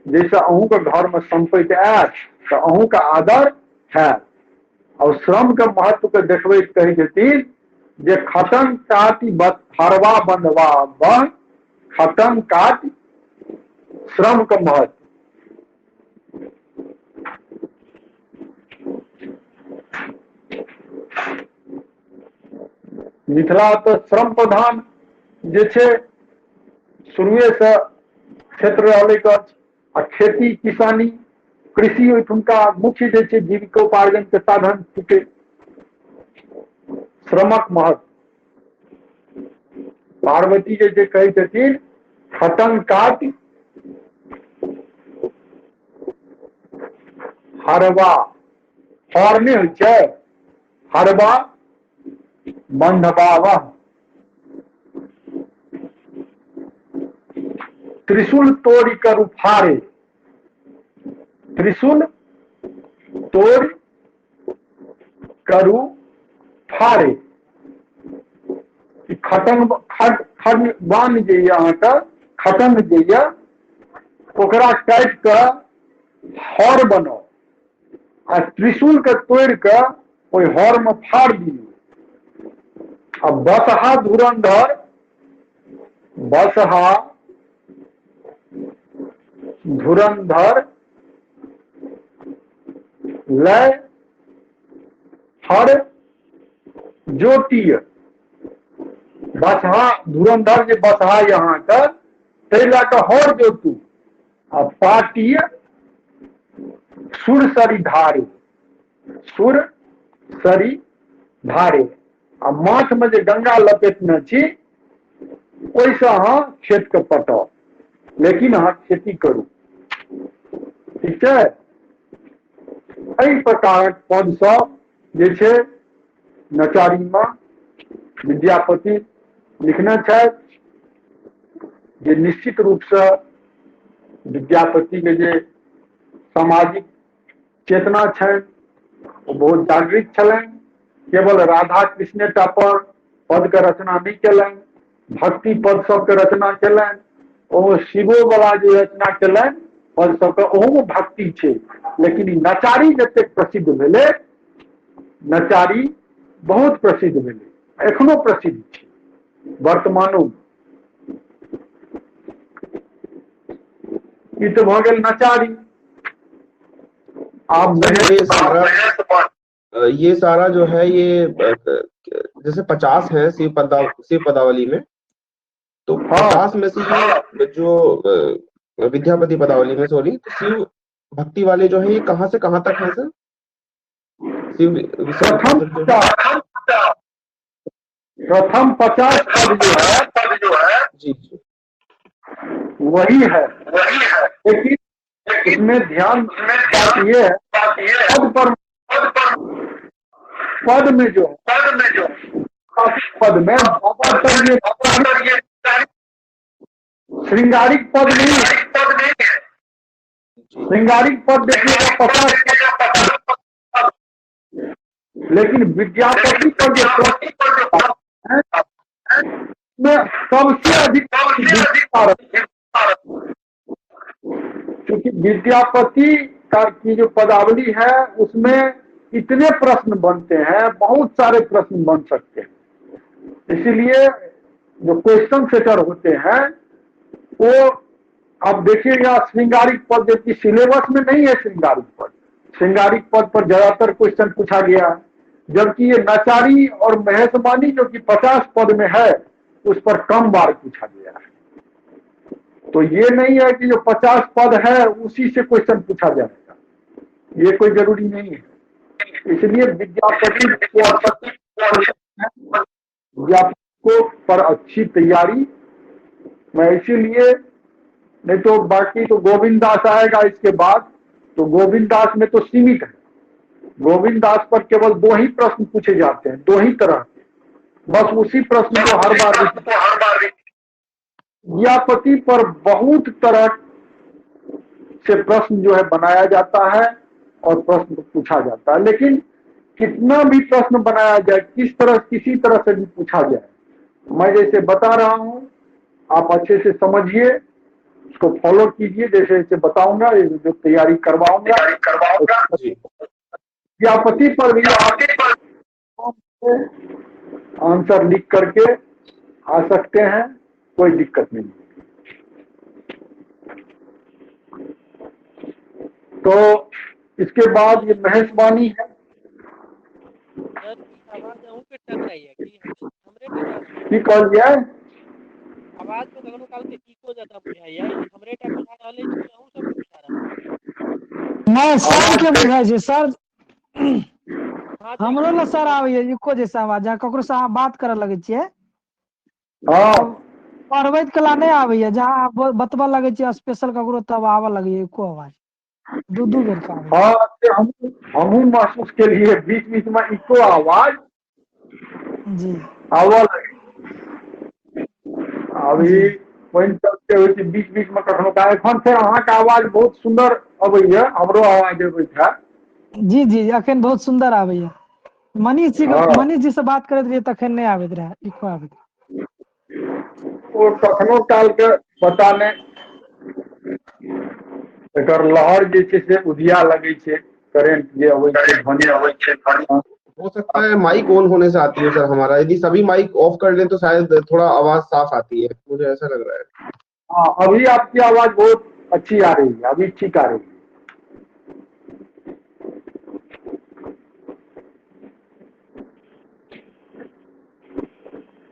जाहिसँ अहूँके घरमे सम्पत्ति आयत तऽ अहूँके आदर हैत। और श्रमके महत्वके देखबैत कहै छथिन जे खतम काटि हरवा बंधवा बन, खतम काटि श्रम के महत्व। मिथिला तऽ श्रम प्रधान जे छै शुरुएसँ क्षेत्र रहलै अछि, आ खेती किसानी कृषि ओहिठुमका मुख्य जे छै जीविकोपार्जन के साधन छिकै। श्रमक महत्व पार्वती जे छै कहै छथिन खतम काटि हरवा, हर नहि होइ छै, हरवा बंधबावह, त्रिशूल तोड़ि करू फाड़े, त्रिशूल तोड़ि करू फाड़े। खटन खट खन बान जे यऽ अहाँके खटन जे यऽ ओकरा काटि कऽ हर बनाउ आ त्रिशूल के तोड़ि कऽ ओहि हर मे फाड़ दियौ। आ बसहा धुरंधर, बसहा धुरंधर लय हर ज्योतिय, बसहा धुरंधर जे बसहा यऽ अहाँके ताहि लए कऽ हर जोतू आ पाटीय सुरसरी धारे, सुर सरी धारे, आ माथमे जे गंगा लपेटने छी ओहिसँ अहाँ खेतके पटाउ, लेकिन अहाँ खेती करू। ठीक छै। एहि प्रकारक पद सब जे छै नचारीमे विद्यापति लिखने छथि, जे निश्चित रूपसँ विद्यापतिके जे सामाजिक चेतना छनि ओ बहुत जागृत छलनि। केवल राधा कृष्णेटा पर पदके रचना नहि केलनि, भक्ति पद सबके रचना केलनि, ओ शिवो वाला जे रचना केलनि पद सबके ओहोमे भक्ति छै, लेकिन ई नचारी जतेक प्रसिद्ध भेलै, नचारी बहुत प्रसिद्ध भेलै, एखनो प्रसिद्ध छै। वर्तमानो। ई तऽ भऽ गेल नचारी। आब सर ये सारा जो है ये जैसे 50 है शिव पदावली में, तो 50 में से ये जो विद्यापति पदावली में, सॉरी, तो शिव भक्ति वाले जो है ये कहाँ से कहाँ तक है सर? शिव प्रथम 50 पद जो है जी जी वही है, लेकिन इसमें ध्यान बात ये है पद पर पद में जो पद में ज्यादातर ये श्रृंगारिक पद नहीं है। श्रृंगारिक पद देखिएगा 50, लेकिन विद्यापति पर जो प्रश्न में सबसे अधिक, क्योंकि विद्यापति का की जो पदावली है उसमें इतने प्रश्न बनते हैं, बहुत सारे प्रश्न बन सकते हैं। इसीलिए जो क्वेश्चन सेटर होते हैं वो आप देखिएगा श्रृंगारिक पद जबकि सिलेबस में नहीं है श्रृंगारिक पद, श्रृंगारिक पद पर ज्यादातर क्वेश्चन पूछा गया है, जबकि ये नचारी और महेशवाणी जो कि 50 पद में है उस पर कम बार पूछा गया है। तो ये नहीं है कि जो 50 पद है उसी से क्वेश्चन पूछा जाएगा, ये कोई जरूरी नहीं है। इसलिए विद्यापति को पर अच्छी तैयारी मैं इसीलिए, नहीं तो बाकी तो गोविंद दास आएगा इसके बाद, तो गोविंद दास में तो सीमित है। गोविंद दास पर केवल 2 ही प्रश्न पूछे जाते हैं, 2 ही तरह के, बस उसी प्रश्न को हर बार। विद्यापति पर बहुत तरह से प्रश्न जो है बनाया जाता है और प्रश्न पूछा जाता है, लेकिन कितना भी प्रश्न बनाया जाए, किस तरह किसी तरह से भी पूछा जाए, मैं जैसे बता रहा हूं आप अच्छे से समझिए, उसको फॉलो कीजिए, जैसे जैसे बताऊंगा, जो तैयारी करवाऊंगा। विद्यापति पर भी आप आंसर लिख करके आ सकते हैं, कोई दिक्कत नहीं। तो इसके बाद ये महेशवाणी है। की कहलिए? आवाज में कखनो काल के इको ज्यादा बुझाइया, हमरे टा बुझा रहल अछि कि अहूँ सब बुझा रहल? नहीं, सर के बुझाइ छै सर, हमरो ने सर आबैया इको जैसा आवाज, जहाँ ककरो से अहाँ बात करऽ लगै छियै पढ़बैत कला नहि आबैया, जहाँ बतबऽ लगै छियै स्पेशल ककरो तब आबऽ लगैया इको आवाज, दू बेर के आबैया। हाँ, हमहूँ महसूस केलिए बीच बीच में इको आवाज जी आबऽ लगै। अभी पानि सबके होइ छै बीच बीच में कखनो काल। एखन फेर अहाँके आवाज बहुत सुन्दर अबैया, हमरो आवाज अबैत है। जी जी अखन बहुत सुन्दर आबैया। मनीष जी मनीष जी से बात करैत रहियै तखन नहि आबैत रहै, इको आबैत। ओ कखनो काल के पता नहि, एकर लहर जे छै से उधिया लगै छै, करेंट जे अबै छै, ध्वनि अबै छै। हो सकता है माइक ऑन होने से आती है सर हमारा, यदि सभी माइक ऑफ कर लें तो शायद थोड़ा आवाज साफ आती है, मुझे ऐसा लग रहा है। हाँ, अभी आपकी आवाज बहुत अच्छी आ रही है, अभी ठीक आ रही है।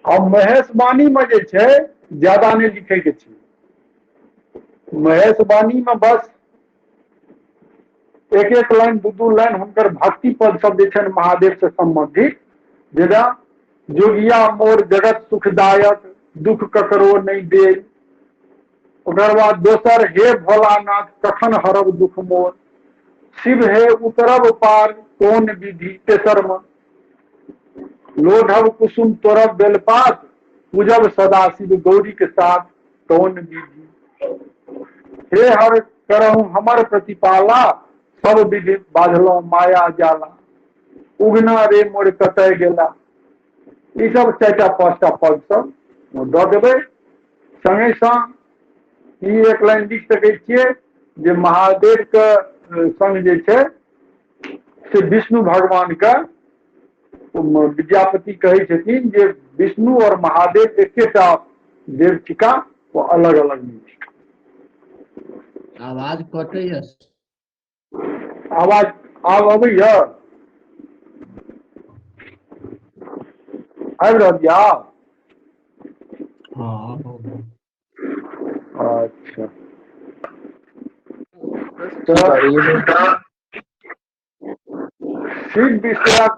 अब महेशवाणी में जे छै ज्यादा नहीं लिखे के छै, महेशवाणी में बस एक एक लाइन 2-2 लाइन हुनकर भक्ति पद सब जे छनि महादेव से संबंधित, जेना जोगिया मोर जगत सुखदायक दुख ककरो नहीं दे, ओकर बाद दोसर हे भोलानाथ कखन हरब दुख मोर, शिव हे उतरब पार कोन विधि, तेसर में लोढ़ब कुसुम तोड़ब बेलपात पूजब सदा शिव गौरी के साथ कौन विधि, हे हर करहु हमर प्रतिपाला सब विधि बाधलो माया जाला, उगना रे मोर कतय गेला। ई सब 4-5 टा पद सब दऽ देबै। संगे संग ई एक लाइन लिख सकै छियै जे महादेव के संग जे छै से विष्णु भगवान के विद्यापति कहै छथिन जे विष्णु और महादेव एकेटा देव थिका, ओ अलग अलग नहि थिका। आवाज कटैया। आवाज आब अबैया? आबि रहल यऽ? हँ। अच्छा। ठीक आ रही है सर। शिव विषयक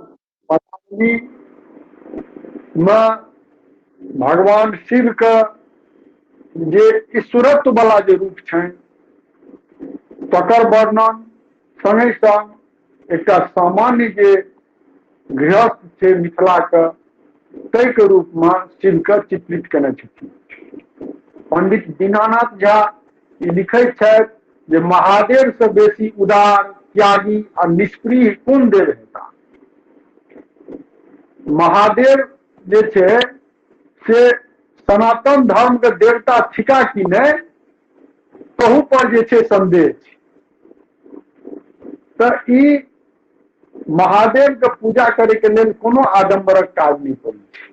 पदावली मे भगवान शिव के जे ईश्वरत्व वाला जे रूप छनि तकर वर्णन, संगे संग एकटा सामान्य जे गृहस्थ छै मिथिला के ताहिके रूपमे शिवके चित्रित केने छथिन। पंडित दीनानाथ झा ई लिखैत छथि जे महादेव से बेसी उदार, त्यागी आ निष्प्रिय कोन देव हेता। महादेव जे छै से सनातन धर्म के देवता थिका कि नहि, तहू पर जे छै संदेह छै। तऽ ई महादेव के पूजा करे के लेल कोनो आडम्बरक काज नहि पड़ै छै।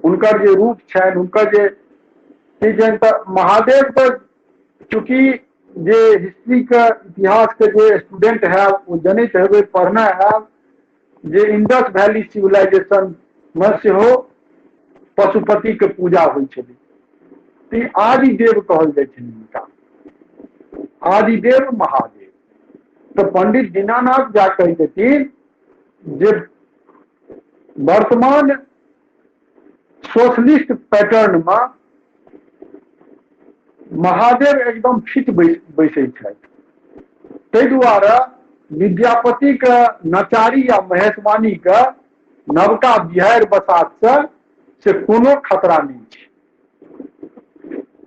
हुनकर जे रूप छनि, हुनकर जे चीज छनि, तऽ महादेव के चूँकि जे हिस्ट्री के इतिहास के जे स्टूडेंट है ओ जनैत हेबै, पढ़ने हैब जे इंडस वैली सिविलाइजेशन मे सेहो पशुपति के पूजा होइ छलै। तऽ आदिदेव कहल जाइ छनि हुनका, आदिदेव महादेव। तऽ पंडित दीनानाथ झा कहै छथिन जे वर्तमान सोशलिस्ट पैटर्न मे महादेव एकदम फिट बैसै छथि। ताहि दुआरे विद्यापति के नचारी या महेशवाणी के नवका बिहार बसात से कोनो खतरा नहि छै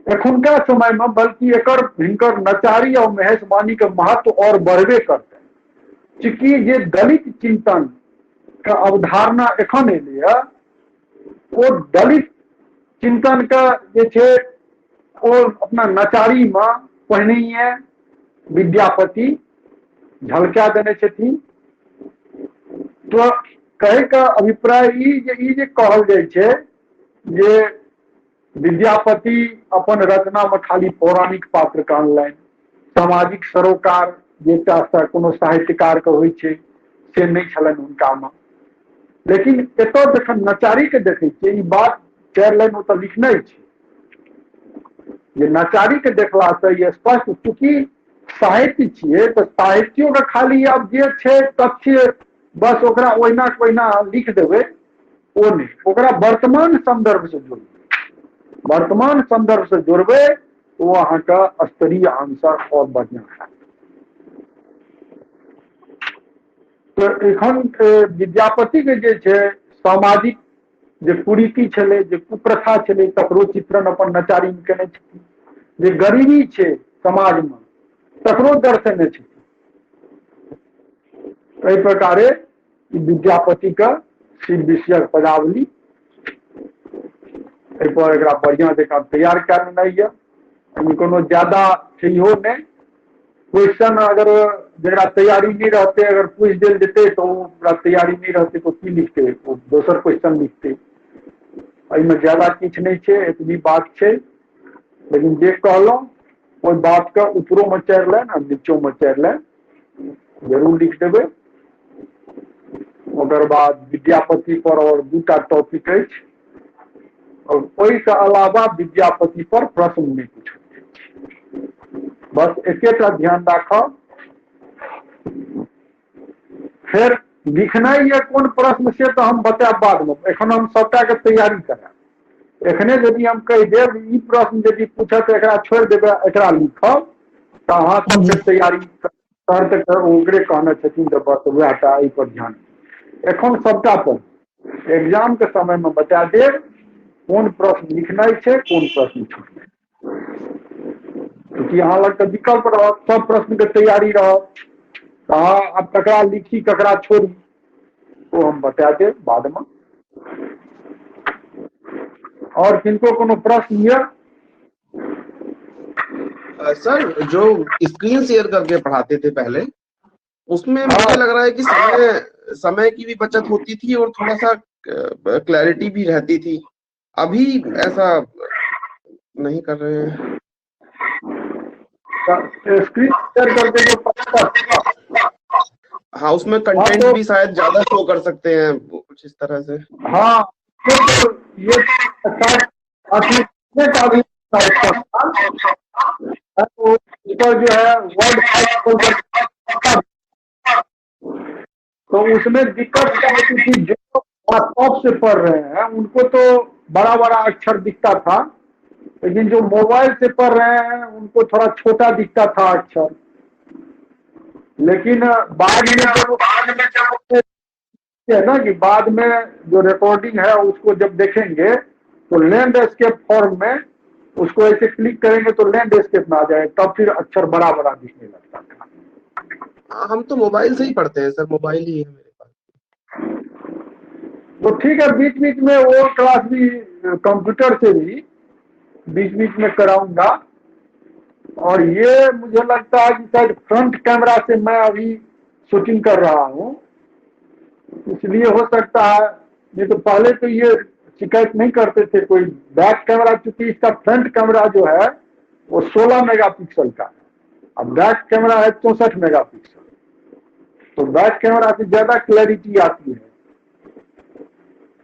एखुनका समय में, बल्कि एकर हिनकर नचारी और महेशवाणी के महत्व और बढ़बे करतै। चूँकि जे दलित चिंतन के अवधारणा एखन एलैए, ओ दलित चिंतन के जे छै ओ अपना नचारी में पहिनहिए विद्यापति झलका देने छथिन। तो कहे के अभिप्राय ई जे ई जे कहल जाइ छै जे विद्यापति अपन रचना में खाली पौराणिक पात्र के अनलनि, सामाजिक सरोकार जे एकटा कोनो साहित्यकार के होइ छै से नहि छलनि हुनका में। लेकिन एतऽ जखन नचारी के देखै छियै, ई बात 4 लाइन ओतऽ लिखने छै जे नचारी के देखला से ई स्पष्ट, चूँकि साहित्य छियै तऽ साहित्यो के खाली आब जे छै तथ्य बस ओकरा ओहिना के ओहिना लिख देबै ओ नहि, ओकरा वर्तमान संदर्भ से जोड़बै। वर्तमान संदर्भ से जोड़बै ओ अहाँके स्तरीय आंसर और बढ़िया हैत। तऽ एखन विद्यापति के जे छै सामाजिक जे कुरीति छलै, जे कुप्रथा छलै, तकरो चित्रण अपन नचारी में केने छथिन। जे गरीबी छै समाज में तकरो दर्शेने छथिन। एहि प्रकारे विद्यापति के शिव विषयक पदावली एहि पर एकरा बढ़िया जकाँ तैयार कए लेनाइ यऽ। एहिमे कोनो ज्यादा छैहो नहि। क्वेश्चन अगर जकरा तैयारी नहि रहतै, अगर पूछि देल जेतै तऽ ओ ओकरा तैयारी नहि रहतै तऽ ओ की लिखतै, ओ दोसर क्वेश्चन लिखतै। एहिमे ज्यादा किछु नहि छै, एतबी बात छै। लेकिन जे कहलहुँ ओहि बातके ऊपरोमे 4 लाइन आ नीचोमे 4 लाइन जरूर लिख देबै। ओकर बाद विद्यापति पर और 2टा टॉपिक अछि, और ओहिके अलावा विद्यापति पर प्रश्न नहि पूछल जाइ छै। बस एकेटा ध्यान राखब। फेर लिखनाइ यऽ कोन प्रश्न से तऽ हम बतायब बादमे, एखन हम सबटाके तैयारी करायब। एखने यदि हम कहि देब ई प्रश्न यदि पूछत तऽ एकरा छोड़ि देबै, एकरा लिखब, तऽ अहाँ सब फेर तैयारी सर तऽ ओकरे कहने छथिन, तऽ बस वएह टा एहि पर ध्यान। एखन सबटा पर एग्जाम के समय में बता देब कोन प्रश्न लिखनाइ छै, कोन प्रश्न छोड़नाइ। चूँकि अहाँ लग तऽ विकल्प रहत, सब प्रश्न के तैयारी रहत, तऽ अहाँ आब ककरा लिखी ककरा छोड़ी ओ हम बता देब बादमे। और किनको कोनो प्रश्न यऽ? सर, जो स्क्रीन शेयर करके पढ़ाते थे पहले, उसमें मुझे लग रहा है कि समय की भी बचत होती थी और थोड़ा सा क्लैरिटी भी रहती थी। अभी ऐसा नहीं कर रहे हैं। स्क्रीन शेयर करके जो पता। हाँ, उसमें कंटेंट तो- भी शायद ज्यादा शो कर सकते हैं, कुछ इस तरह से। हाँ, तो ये का भी तो इस पर जो है वर्ड फाइल, तो उसमें दिक्कत क्या होती थी, जो लैपटॉप से पढ़ रहे हैं उनको तो बड़ा बड़ा अक्षर दिखता था, लेकिन जो मोबाइल से पढ़ रहे हैं उनको थोड़ा छोटा दिखता था अक्षर। लेकिन बाद में जब है ना कि बाद में जो रिकॉर्डिंग है उसको जब देखेंगे तो लैंडस्केप फॉर्म में उसको ऐसे क्लिक करेंगे तो लैंडस्केप में आ जाए, तब फिर अक्षर बड़ा बड़ा दिखने लगता था। हाँ, हम तो मोबाइल से ही पढ़ते हैं सर, मोबाइल ही है मेरे पास। तो ठीक है, बीच बीच में वो क्लास भी कंप्यूटर से भी बीच बीच में कराऊंगा। और ये मुझे लगता है कि शायद फ्रंट कैमरा से मैं अभी शूटिंग कर रहा हूँ, इसलिए हो सकता है, नहीं तो पहले तो ये शिकायत नहीं करते थे कोई। बैक कैमरा, चूंकि इसका फ्रंट कैमरा जो है वो 16 मेगापिक्सल का है, अब बैक कैमरा है 64 मेगापिक्सल, तो बैक कैमरा से ज्यादा क्लैरिटी आती है।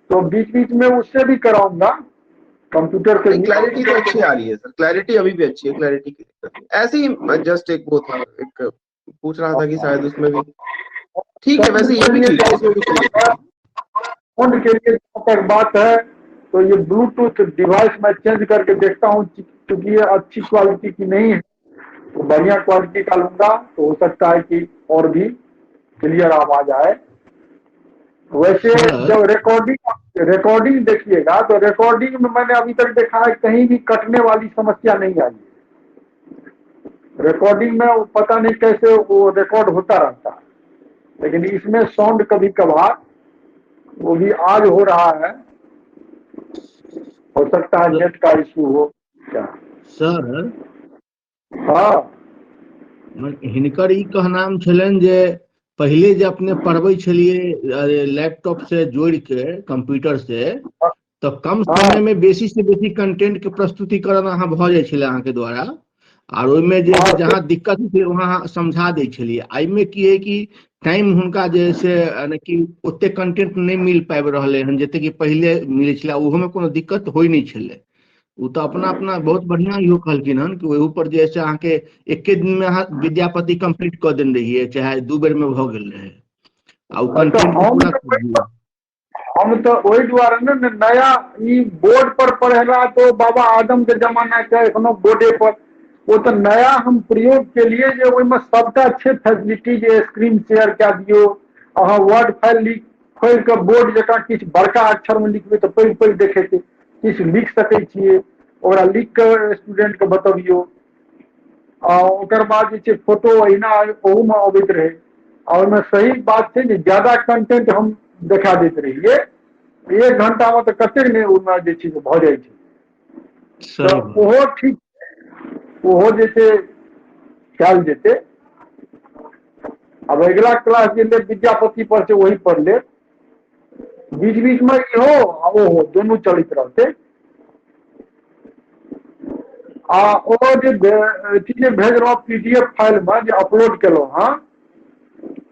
तो बीच बीच में उससे भी कराऊंगा, कंप्यूटर से। क्लैरिटी तो अच्छी आ रही है सर, क्लैरिटी अभी भी अच्छी है, क्लैरिटी की दिक्कत नहीं। ऐसे ही जस्ट एक वो था, एक पूछ रहा था कि शायद उसमें भी ठीक है, वैसे ये भी ठीक है, इसमें भी ठीक है। फोन के लिए जहाँ तक बात है तो ये ब्लूटूथ डिवाइस मैं चेंज करके देखता हूँ, क्योंकि ये अच्छी क्वालिटी की नहीं है, तो बढ़िया क्वालिटी का लूंगा तो हो सकता है कि और भी क्लियर आवाज आए। वैसे जब रिकॉर्डिंग देखिएगा तो रिकॉर्डिंग में मैंने अभी तक देखा है कहीं भी कटने वाली समस्या नहीं आई है। रिकॉर्डिंग में वो पता नहीं कैसे वो रिकॉर्ड होता रहता है, लेकिन इसमें साउंड कभी कभार, वो भी आज हो रहा है, हो सकता है नेट का इशू हो क्या सर। हाँ, हिनकर ई कहनाम छलनि जे पहिले जे अपने पढ़बै छलिए लैपटॉप से जोड़ के कंप्यूटर से, तो कम समय में बेसी से बेसी कंटेंट के प्रस्तुतिकरण अहाँ भऽ जाइ छलै अहाँके द्वारा, और ओहिमे जे जहाँ दिक्कत होइ वहाँ समझा दै छलिए। एहिमे की है कि टाइम हुनका जे से यानी कि ओते कंटेंट नहीं मिल पाबि रहलै हन जते कि पहिले मिलै छलै, ओहोमे कोनो दिक्कत होइ नहि छलै। ओ तऽ अपना अपना बहुत बढ़िया इहो कहलखिन हन कि ओहि पर जे से अहाँके एके दिन में अहाँ विद्यापति कंप्लीट कऽ देने रहियै, चाहे 2 बेर में भऽ गेल रहै, आ ओ कंटेंट पूरा। हम तो ओहि दुआरे ने नया ई बोर्ड पर पढ़ेला तो बाबा आदम के जमाना के एखनो बोर्डे पर, वो तो नया हम प्रयोग के लिए जे ओहिमे सबटा छै फैसिलिटी, जे स्क्रीन शेयर कए दियौ, अहाँ वर्ड फाइल लिख खोलि कऽ बोर्ड जकाँ किछु बड़का अक्षरमे लिखबै तऽ पैघ पैघ देखेतै, किछु लिख सकै छियै, ओकरा लिख कऽ स्टूडेंटके बतबियौ। आ ओकर बाद जे छै फोटो अहिना ओहूमे अबैत रहै, आ ओहिमे सही बात छै जे ज्यादा कंटेंट हम देखा दैत रहियै, 1 घंटामे तऽ कतेक नहि ओहिमे जे छै भऽ जाइ छै, तऽ ओहो ठीक, ओहो जे छै कयल जेतै। आब अगिला क्लास जे लेब विद्यापति पर छै ओही पर लेब, बीच बीच में इहो आ ओहो दुनू चलैत रहतै। आ ओ जे अथी जे भेजलहुँ पीडीएफ फाइल में जे अपलोड केलहुँ हँ,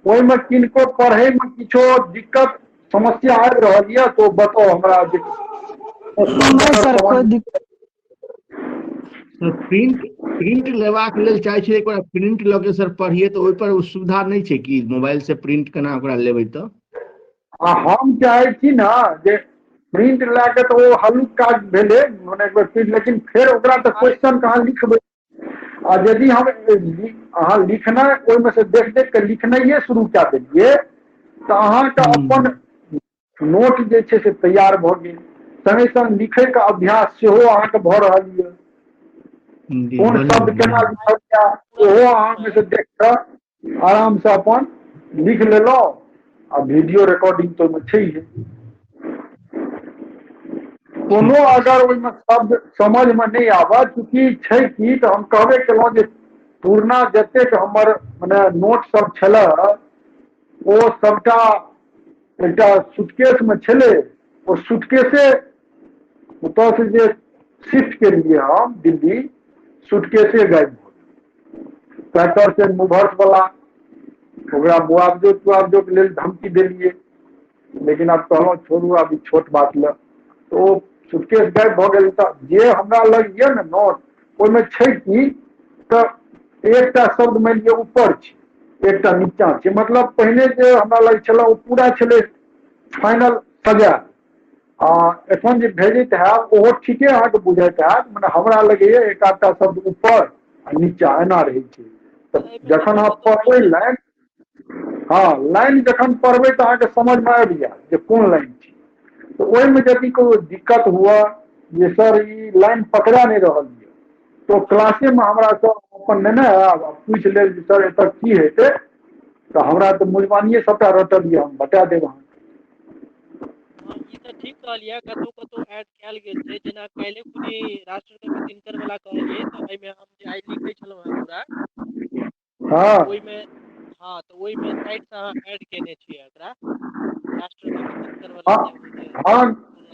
ओहिमे किनको पढ़ैमे किछो दिक्कत समस्या आबि रहल यऽ तो बताउ हमरा। जे नहि सर, कोइ दिक्कत। प्रिंट प्रिंट लेबाक लेल चाहै छियै, एक बार प्रिंट लऽ के सर पढ़िए, तऽ ओहि पर ओ सुविधा नहि छै कि मोबाइल से प्रिंट केना ओकरा लेबै तऽ? आ हम चाहै छी ने जे प्रिंट लए के तऽ ओ हल्लुक काज भेलै, मने एक बेर प्रिंट, लेकिन फेर ओकरा तऽ क्वेश्चन कहाँ लिखबै, आ यदि हम अहाँ लिखनाइ ओहिमे से देख देख के लिखनाइए शुरू कए देलियै तऽ अहाँके अपन नोट जे छै से तैयार भऽ गेल, सङ्गे सङ्ग लिखैके अभ्यास सेहो अहाँके भऽ रहल यऽ, कोन शब्द केना लिखल जाय ओहो अहाँमे से देख कऽ आरामसँ अपन लिख लेलहुँ, आ वीडियो रिकॉर्डिंग तऽ ओहिमे छैहे। कोनो अगर ओहिमे शब्द समझमे नहि आबय, चूँकि छै की तऽ हम कहबे केलहुँ जे पुरना जतेक हमर मने नोट सब छलै ओ सबटा एकटा सूटकेसमे छलै, ओ सूटकेसे ओतयसँ जे शिफ्ट केलियै हम दिल्ली, सूटकेसे गायब भऽ गेल। पैकर्स एंड मूवर्स वाला ओकरा मुआवजो तुआवजोके लेल धमकी देलियै, लेकिन आब कहलहुँ छोड़ू, आब ई छोट बात लए। तऽ ओ सूटकेस गायब भऽ गेल। तऽ जे हमरा लग यऽ ने नोट, ओहिमे छै की तऽ एकटा शब्द मानि लिअ ऊपर छै, एकटा नीचाँ छै। मतलब पहिने जे हमरा लग छलै ओ पूरा छलै फाइनल सजायल, आ एखन जे भेजैत हैब ओहो ठीके अहाँके बुझैत हैत। मने हमरा लगैए एक आधटा शब्द ऊपर आ नीचाँ एना रहै छै। तऽ जखन अहाँ पढ़बै लाइन, हँ, लाइन जखन पढ़बै तऽ अहाँके समझमे आबि जायत जे कोन लाइन छै। तऽ ओहिमे यदि कोनो दिक्कत हुए जे सर ई लाइन पकड़ा नहि रहल यऽ, तो क्लासेमे हमरासँ अपन नेने आयब आ पूछि लेब जे सर एतऽ की हेतै। तऽ हमरा तऽ मुजबानिए सभटा रटल यऽ, हम बता देब अहाँके। हँ, ई तऽ ठीक कहलियै, कतहु कतहु ऐड कयल गेल छै। जेना काल्हि खुनी राष्ट्रकवि दिनकर वाला कहलियै, तऽ एहिमे हम जे आइ लिखै छलहुँ हेँ पूरा, ओहिमे, हँ, तऽ ओहिमे साइडसँ अहाँ ऐड केने छियै एकरा, राष्ट्रकवि दिनकर वाला जे ओ जे हँ,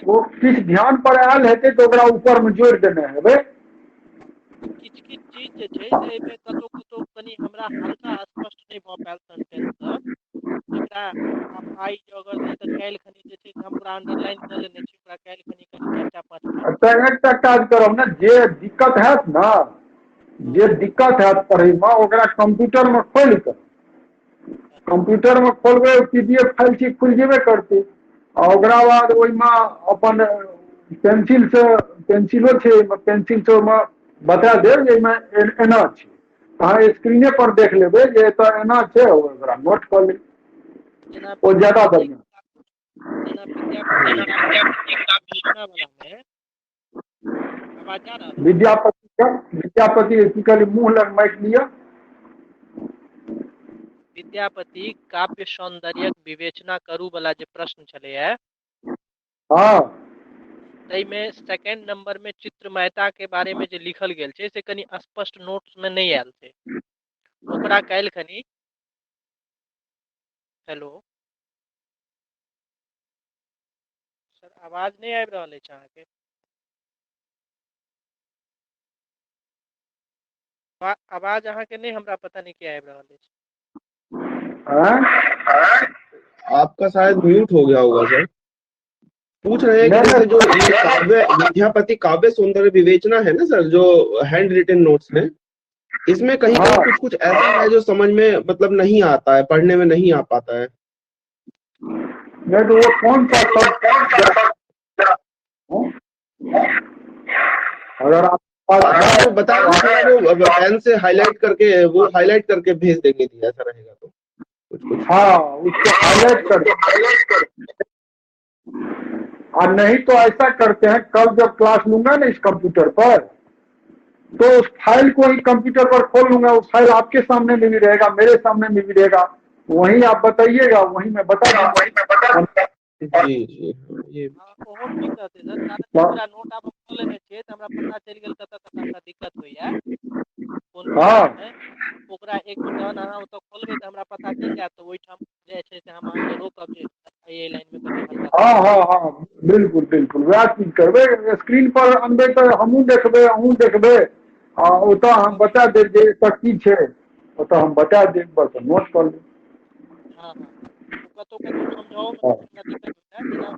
ओ किछु ध्यान पर आयल हेतै तऽ ओकरा ऊपरमे जोड़ि देने हेबै। किछु किछु चीज जे छै से एहिमे कतहु कतहु कनि हमरा हल्का स्पष्ट नहि भऽ पायल सेंटेंस सब, एकरा आब आइ अगर नहि तऽ काल्हि खनी जे छै से हम पूरा अंडरलाइन कऽ लेने छी, ओकरा काल्हि खनी कनि 4-5 मिनट। तऽ एकटा काज करब ने, जे दिक्कत हैत ने, जे दिक्कत हैत पढ़ैमे, ओकरा कंप्यूटरमे खोलि कऽ, कंप्यूटरमे खोलबै, पीडीएफ फाइल छी, खुलि जेबे करतै। आ ओकरा बाद ओहिमे अपन पेंसिलसँ, पेंसिलो छै ओहिमे, पेंसिलसँ ओहिमे बता देब जे एहिमे एना छै। अहाँ स्क्रीने पर देख लेबै जे एतऽ एना छै, ओकरा नोट कऽ लेब, जेना ओ ज्यादा बढ़िआँ। जेना विद्यापति वलामे आवाज जा रहल? विद्यापति, विद्यापति की कहली? मुँह लग माइक लिअ। विद्यापति काव्य सौंदर्यक विवेचना करू वाला जे प्रश्न छलैया, ताहिमे सेकेंड नंबर मे चित्रमयता के बारे मे जे लिखल गेल छै से कनि स्पष्ट नोट्स मे नहि आयल छै, ओकरा काल्हि खनी। हेलो सर, आवाज नहि आबि रहल अछि अहाँके। आवाज अहाँके नहि, हमरा पता नहि किया आबि रहल अछि। आपका शायद म्यूट हो गया होगा सर। पूछ रहे हैं कि जैसे जो ये काव्य विद्यापति काव्य सौंदर्य विवेचना है ना सर, जो हैंड रिटन नोट्स में, इसमें कहीं कहीं कुछ कुछ ऐसा है जो समझ में मतलब नहीं आता है, पढ़ने में नहीं आ पाता है। नहीं तो वो कौन सा शब्द, अगर आप वो बता वो पेन से हाईलाइट करके, वो हाईलाइट करके भेज देंगे, ऐसा रहेगा तो कुछ कुछ। हाँ, उसको हाईलाइट कर, और नहीं तो ऐसा करते हैं, कल जब क्लास लूंगा ना इस कंप्यूटर पर, तो उस फाइल को ही कंप्यूटर पर खोल लूंगा, वो फाइल आपके सामने में भी रहेगा, मेरे सामने में भी रहेगा, वहीं आप बताइएगा, वहीं मैं बता दूंगा। जी जी, ये ओहो ठीक रहतै सर, कारण पूरा नोट आब खोल लेने छियै तऽ हमरा पता चलि गेल कतऽ कतऽ हमरा दिक्कत होइया, कोन ओकरा एक बेर जहन अहाँ ओतऽ खोलबै तऽ हमरा पता चलि जायत, तऽ ओहिठाम जे छै से हम अहाँके रोकब जे एहि लाइन मे कनि हल्का। हाँ हाँ हाँ, बिल्कुल बिल्कुल, वएह चीज करबै। स्क्रीन पर अनबै तऽ हमहूँ देखबै, अहूँ देखबै, आ ओतऽ हम बता देब जे एतऽ की छै, ओतऽ हम बता देब, बस नोट कऽ लेब। हाँ हाँ, कतहु कतहु समझाओ मे हमरा दिक्कत होइया, जेना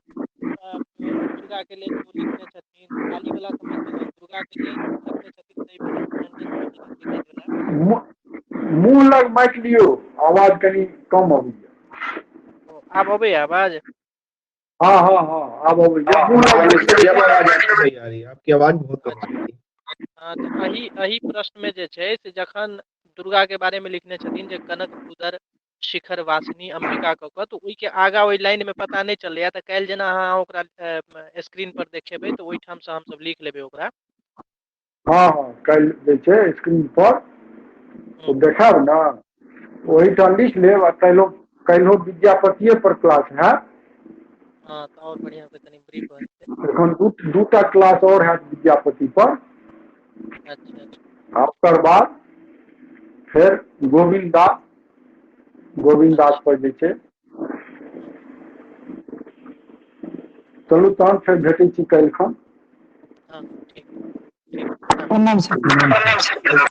दुर्गा के लेल ओ लिखने छथिन, काली वाला समझ गेलहुँ, दुर्गा के लेल लिखने छथिन ताहिमे सेंटेंस मे कनि दिक्कत भेलै। मुँह लग माइक लियौ, आवाज कनि कम अबैया। आब अबैया आवाज? हाँ हाँ हाँ, आब अबैया। मुँह लग आवाज आ रही है, आपकी आवाज बहुत कम आ रही है। हाँ, तऽ एहि एहि प्रश्न मे जे छै से जखन दुर्गा के बारे मे लिखने छथिन जे कनक उदर शिखर वासिनी अंबिका कऽ कऽ, तऽ ओहिके आगा ओहि लाइन मे पता नहि चलैया, तऽ काल्हि जेना अहाँ ओकरा स्क्रीन पर देखेबै तऽ ओहिठामसँ हमसब लिख लेबै ओकरा। हाँ हाँ, काल्हि जे छै स्क्रीन पर ओ देखायब ने, ओहिठाम लिख लेब। आ काल्हिो काल्हिो विद्यापतिये पर क्लास हैत। हाँ, तऽ आओर बढ़िआँ से कनि ब्रीफ भऽ जेतै। एखन दूटा क्लास और हैत विद्यापति पर। अच्छा। आ ओकर बाद फेर गोविन्द दास, गोविन्द दास पर जे छै। चलू तहन फेर भेटै छी काल्हि खन। हँ, ठीक ठीक। प्रणाम सर। प्रणाम।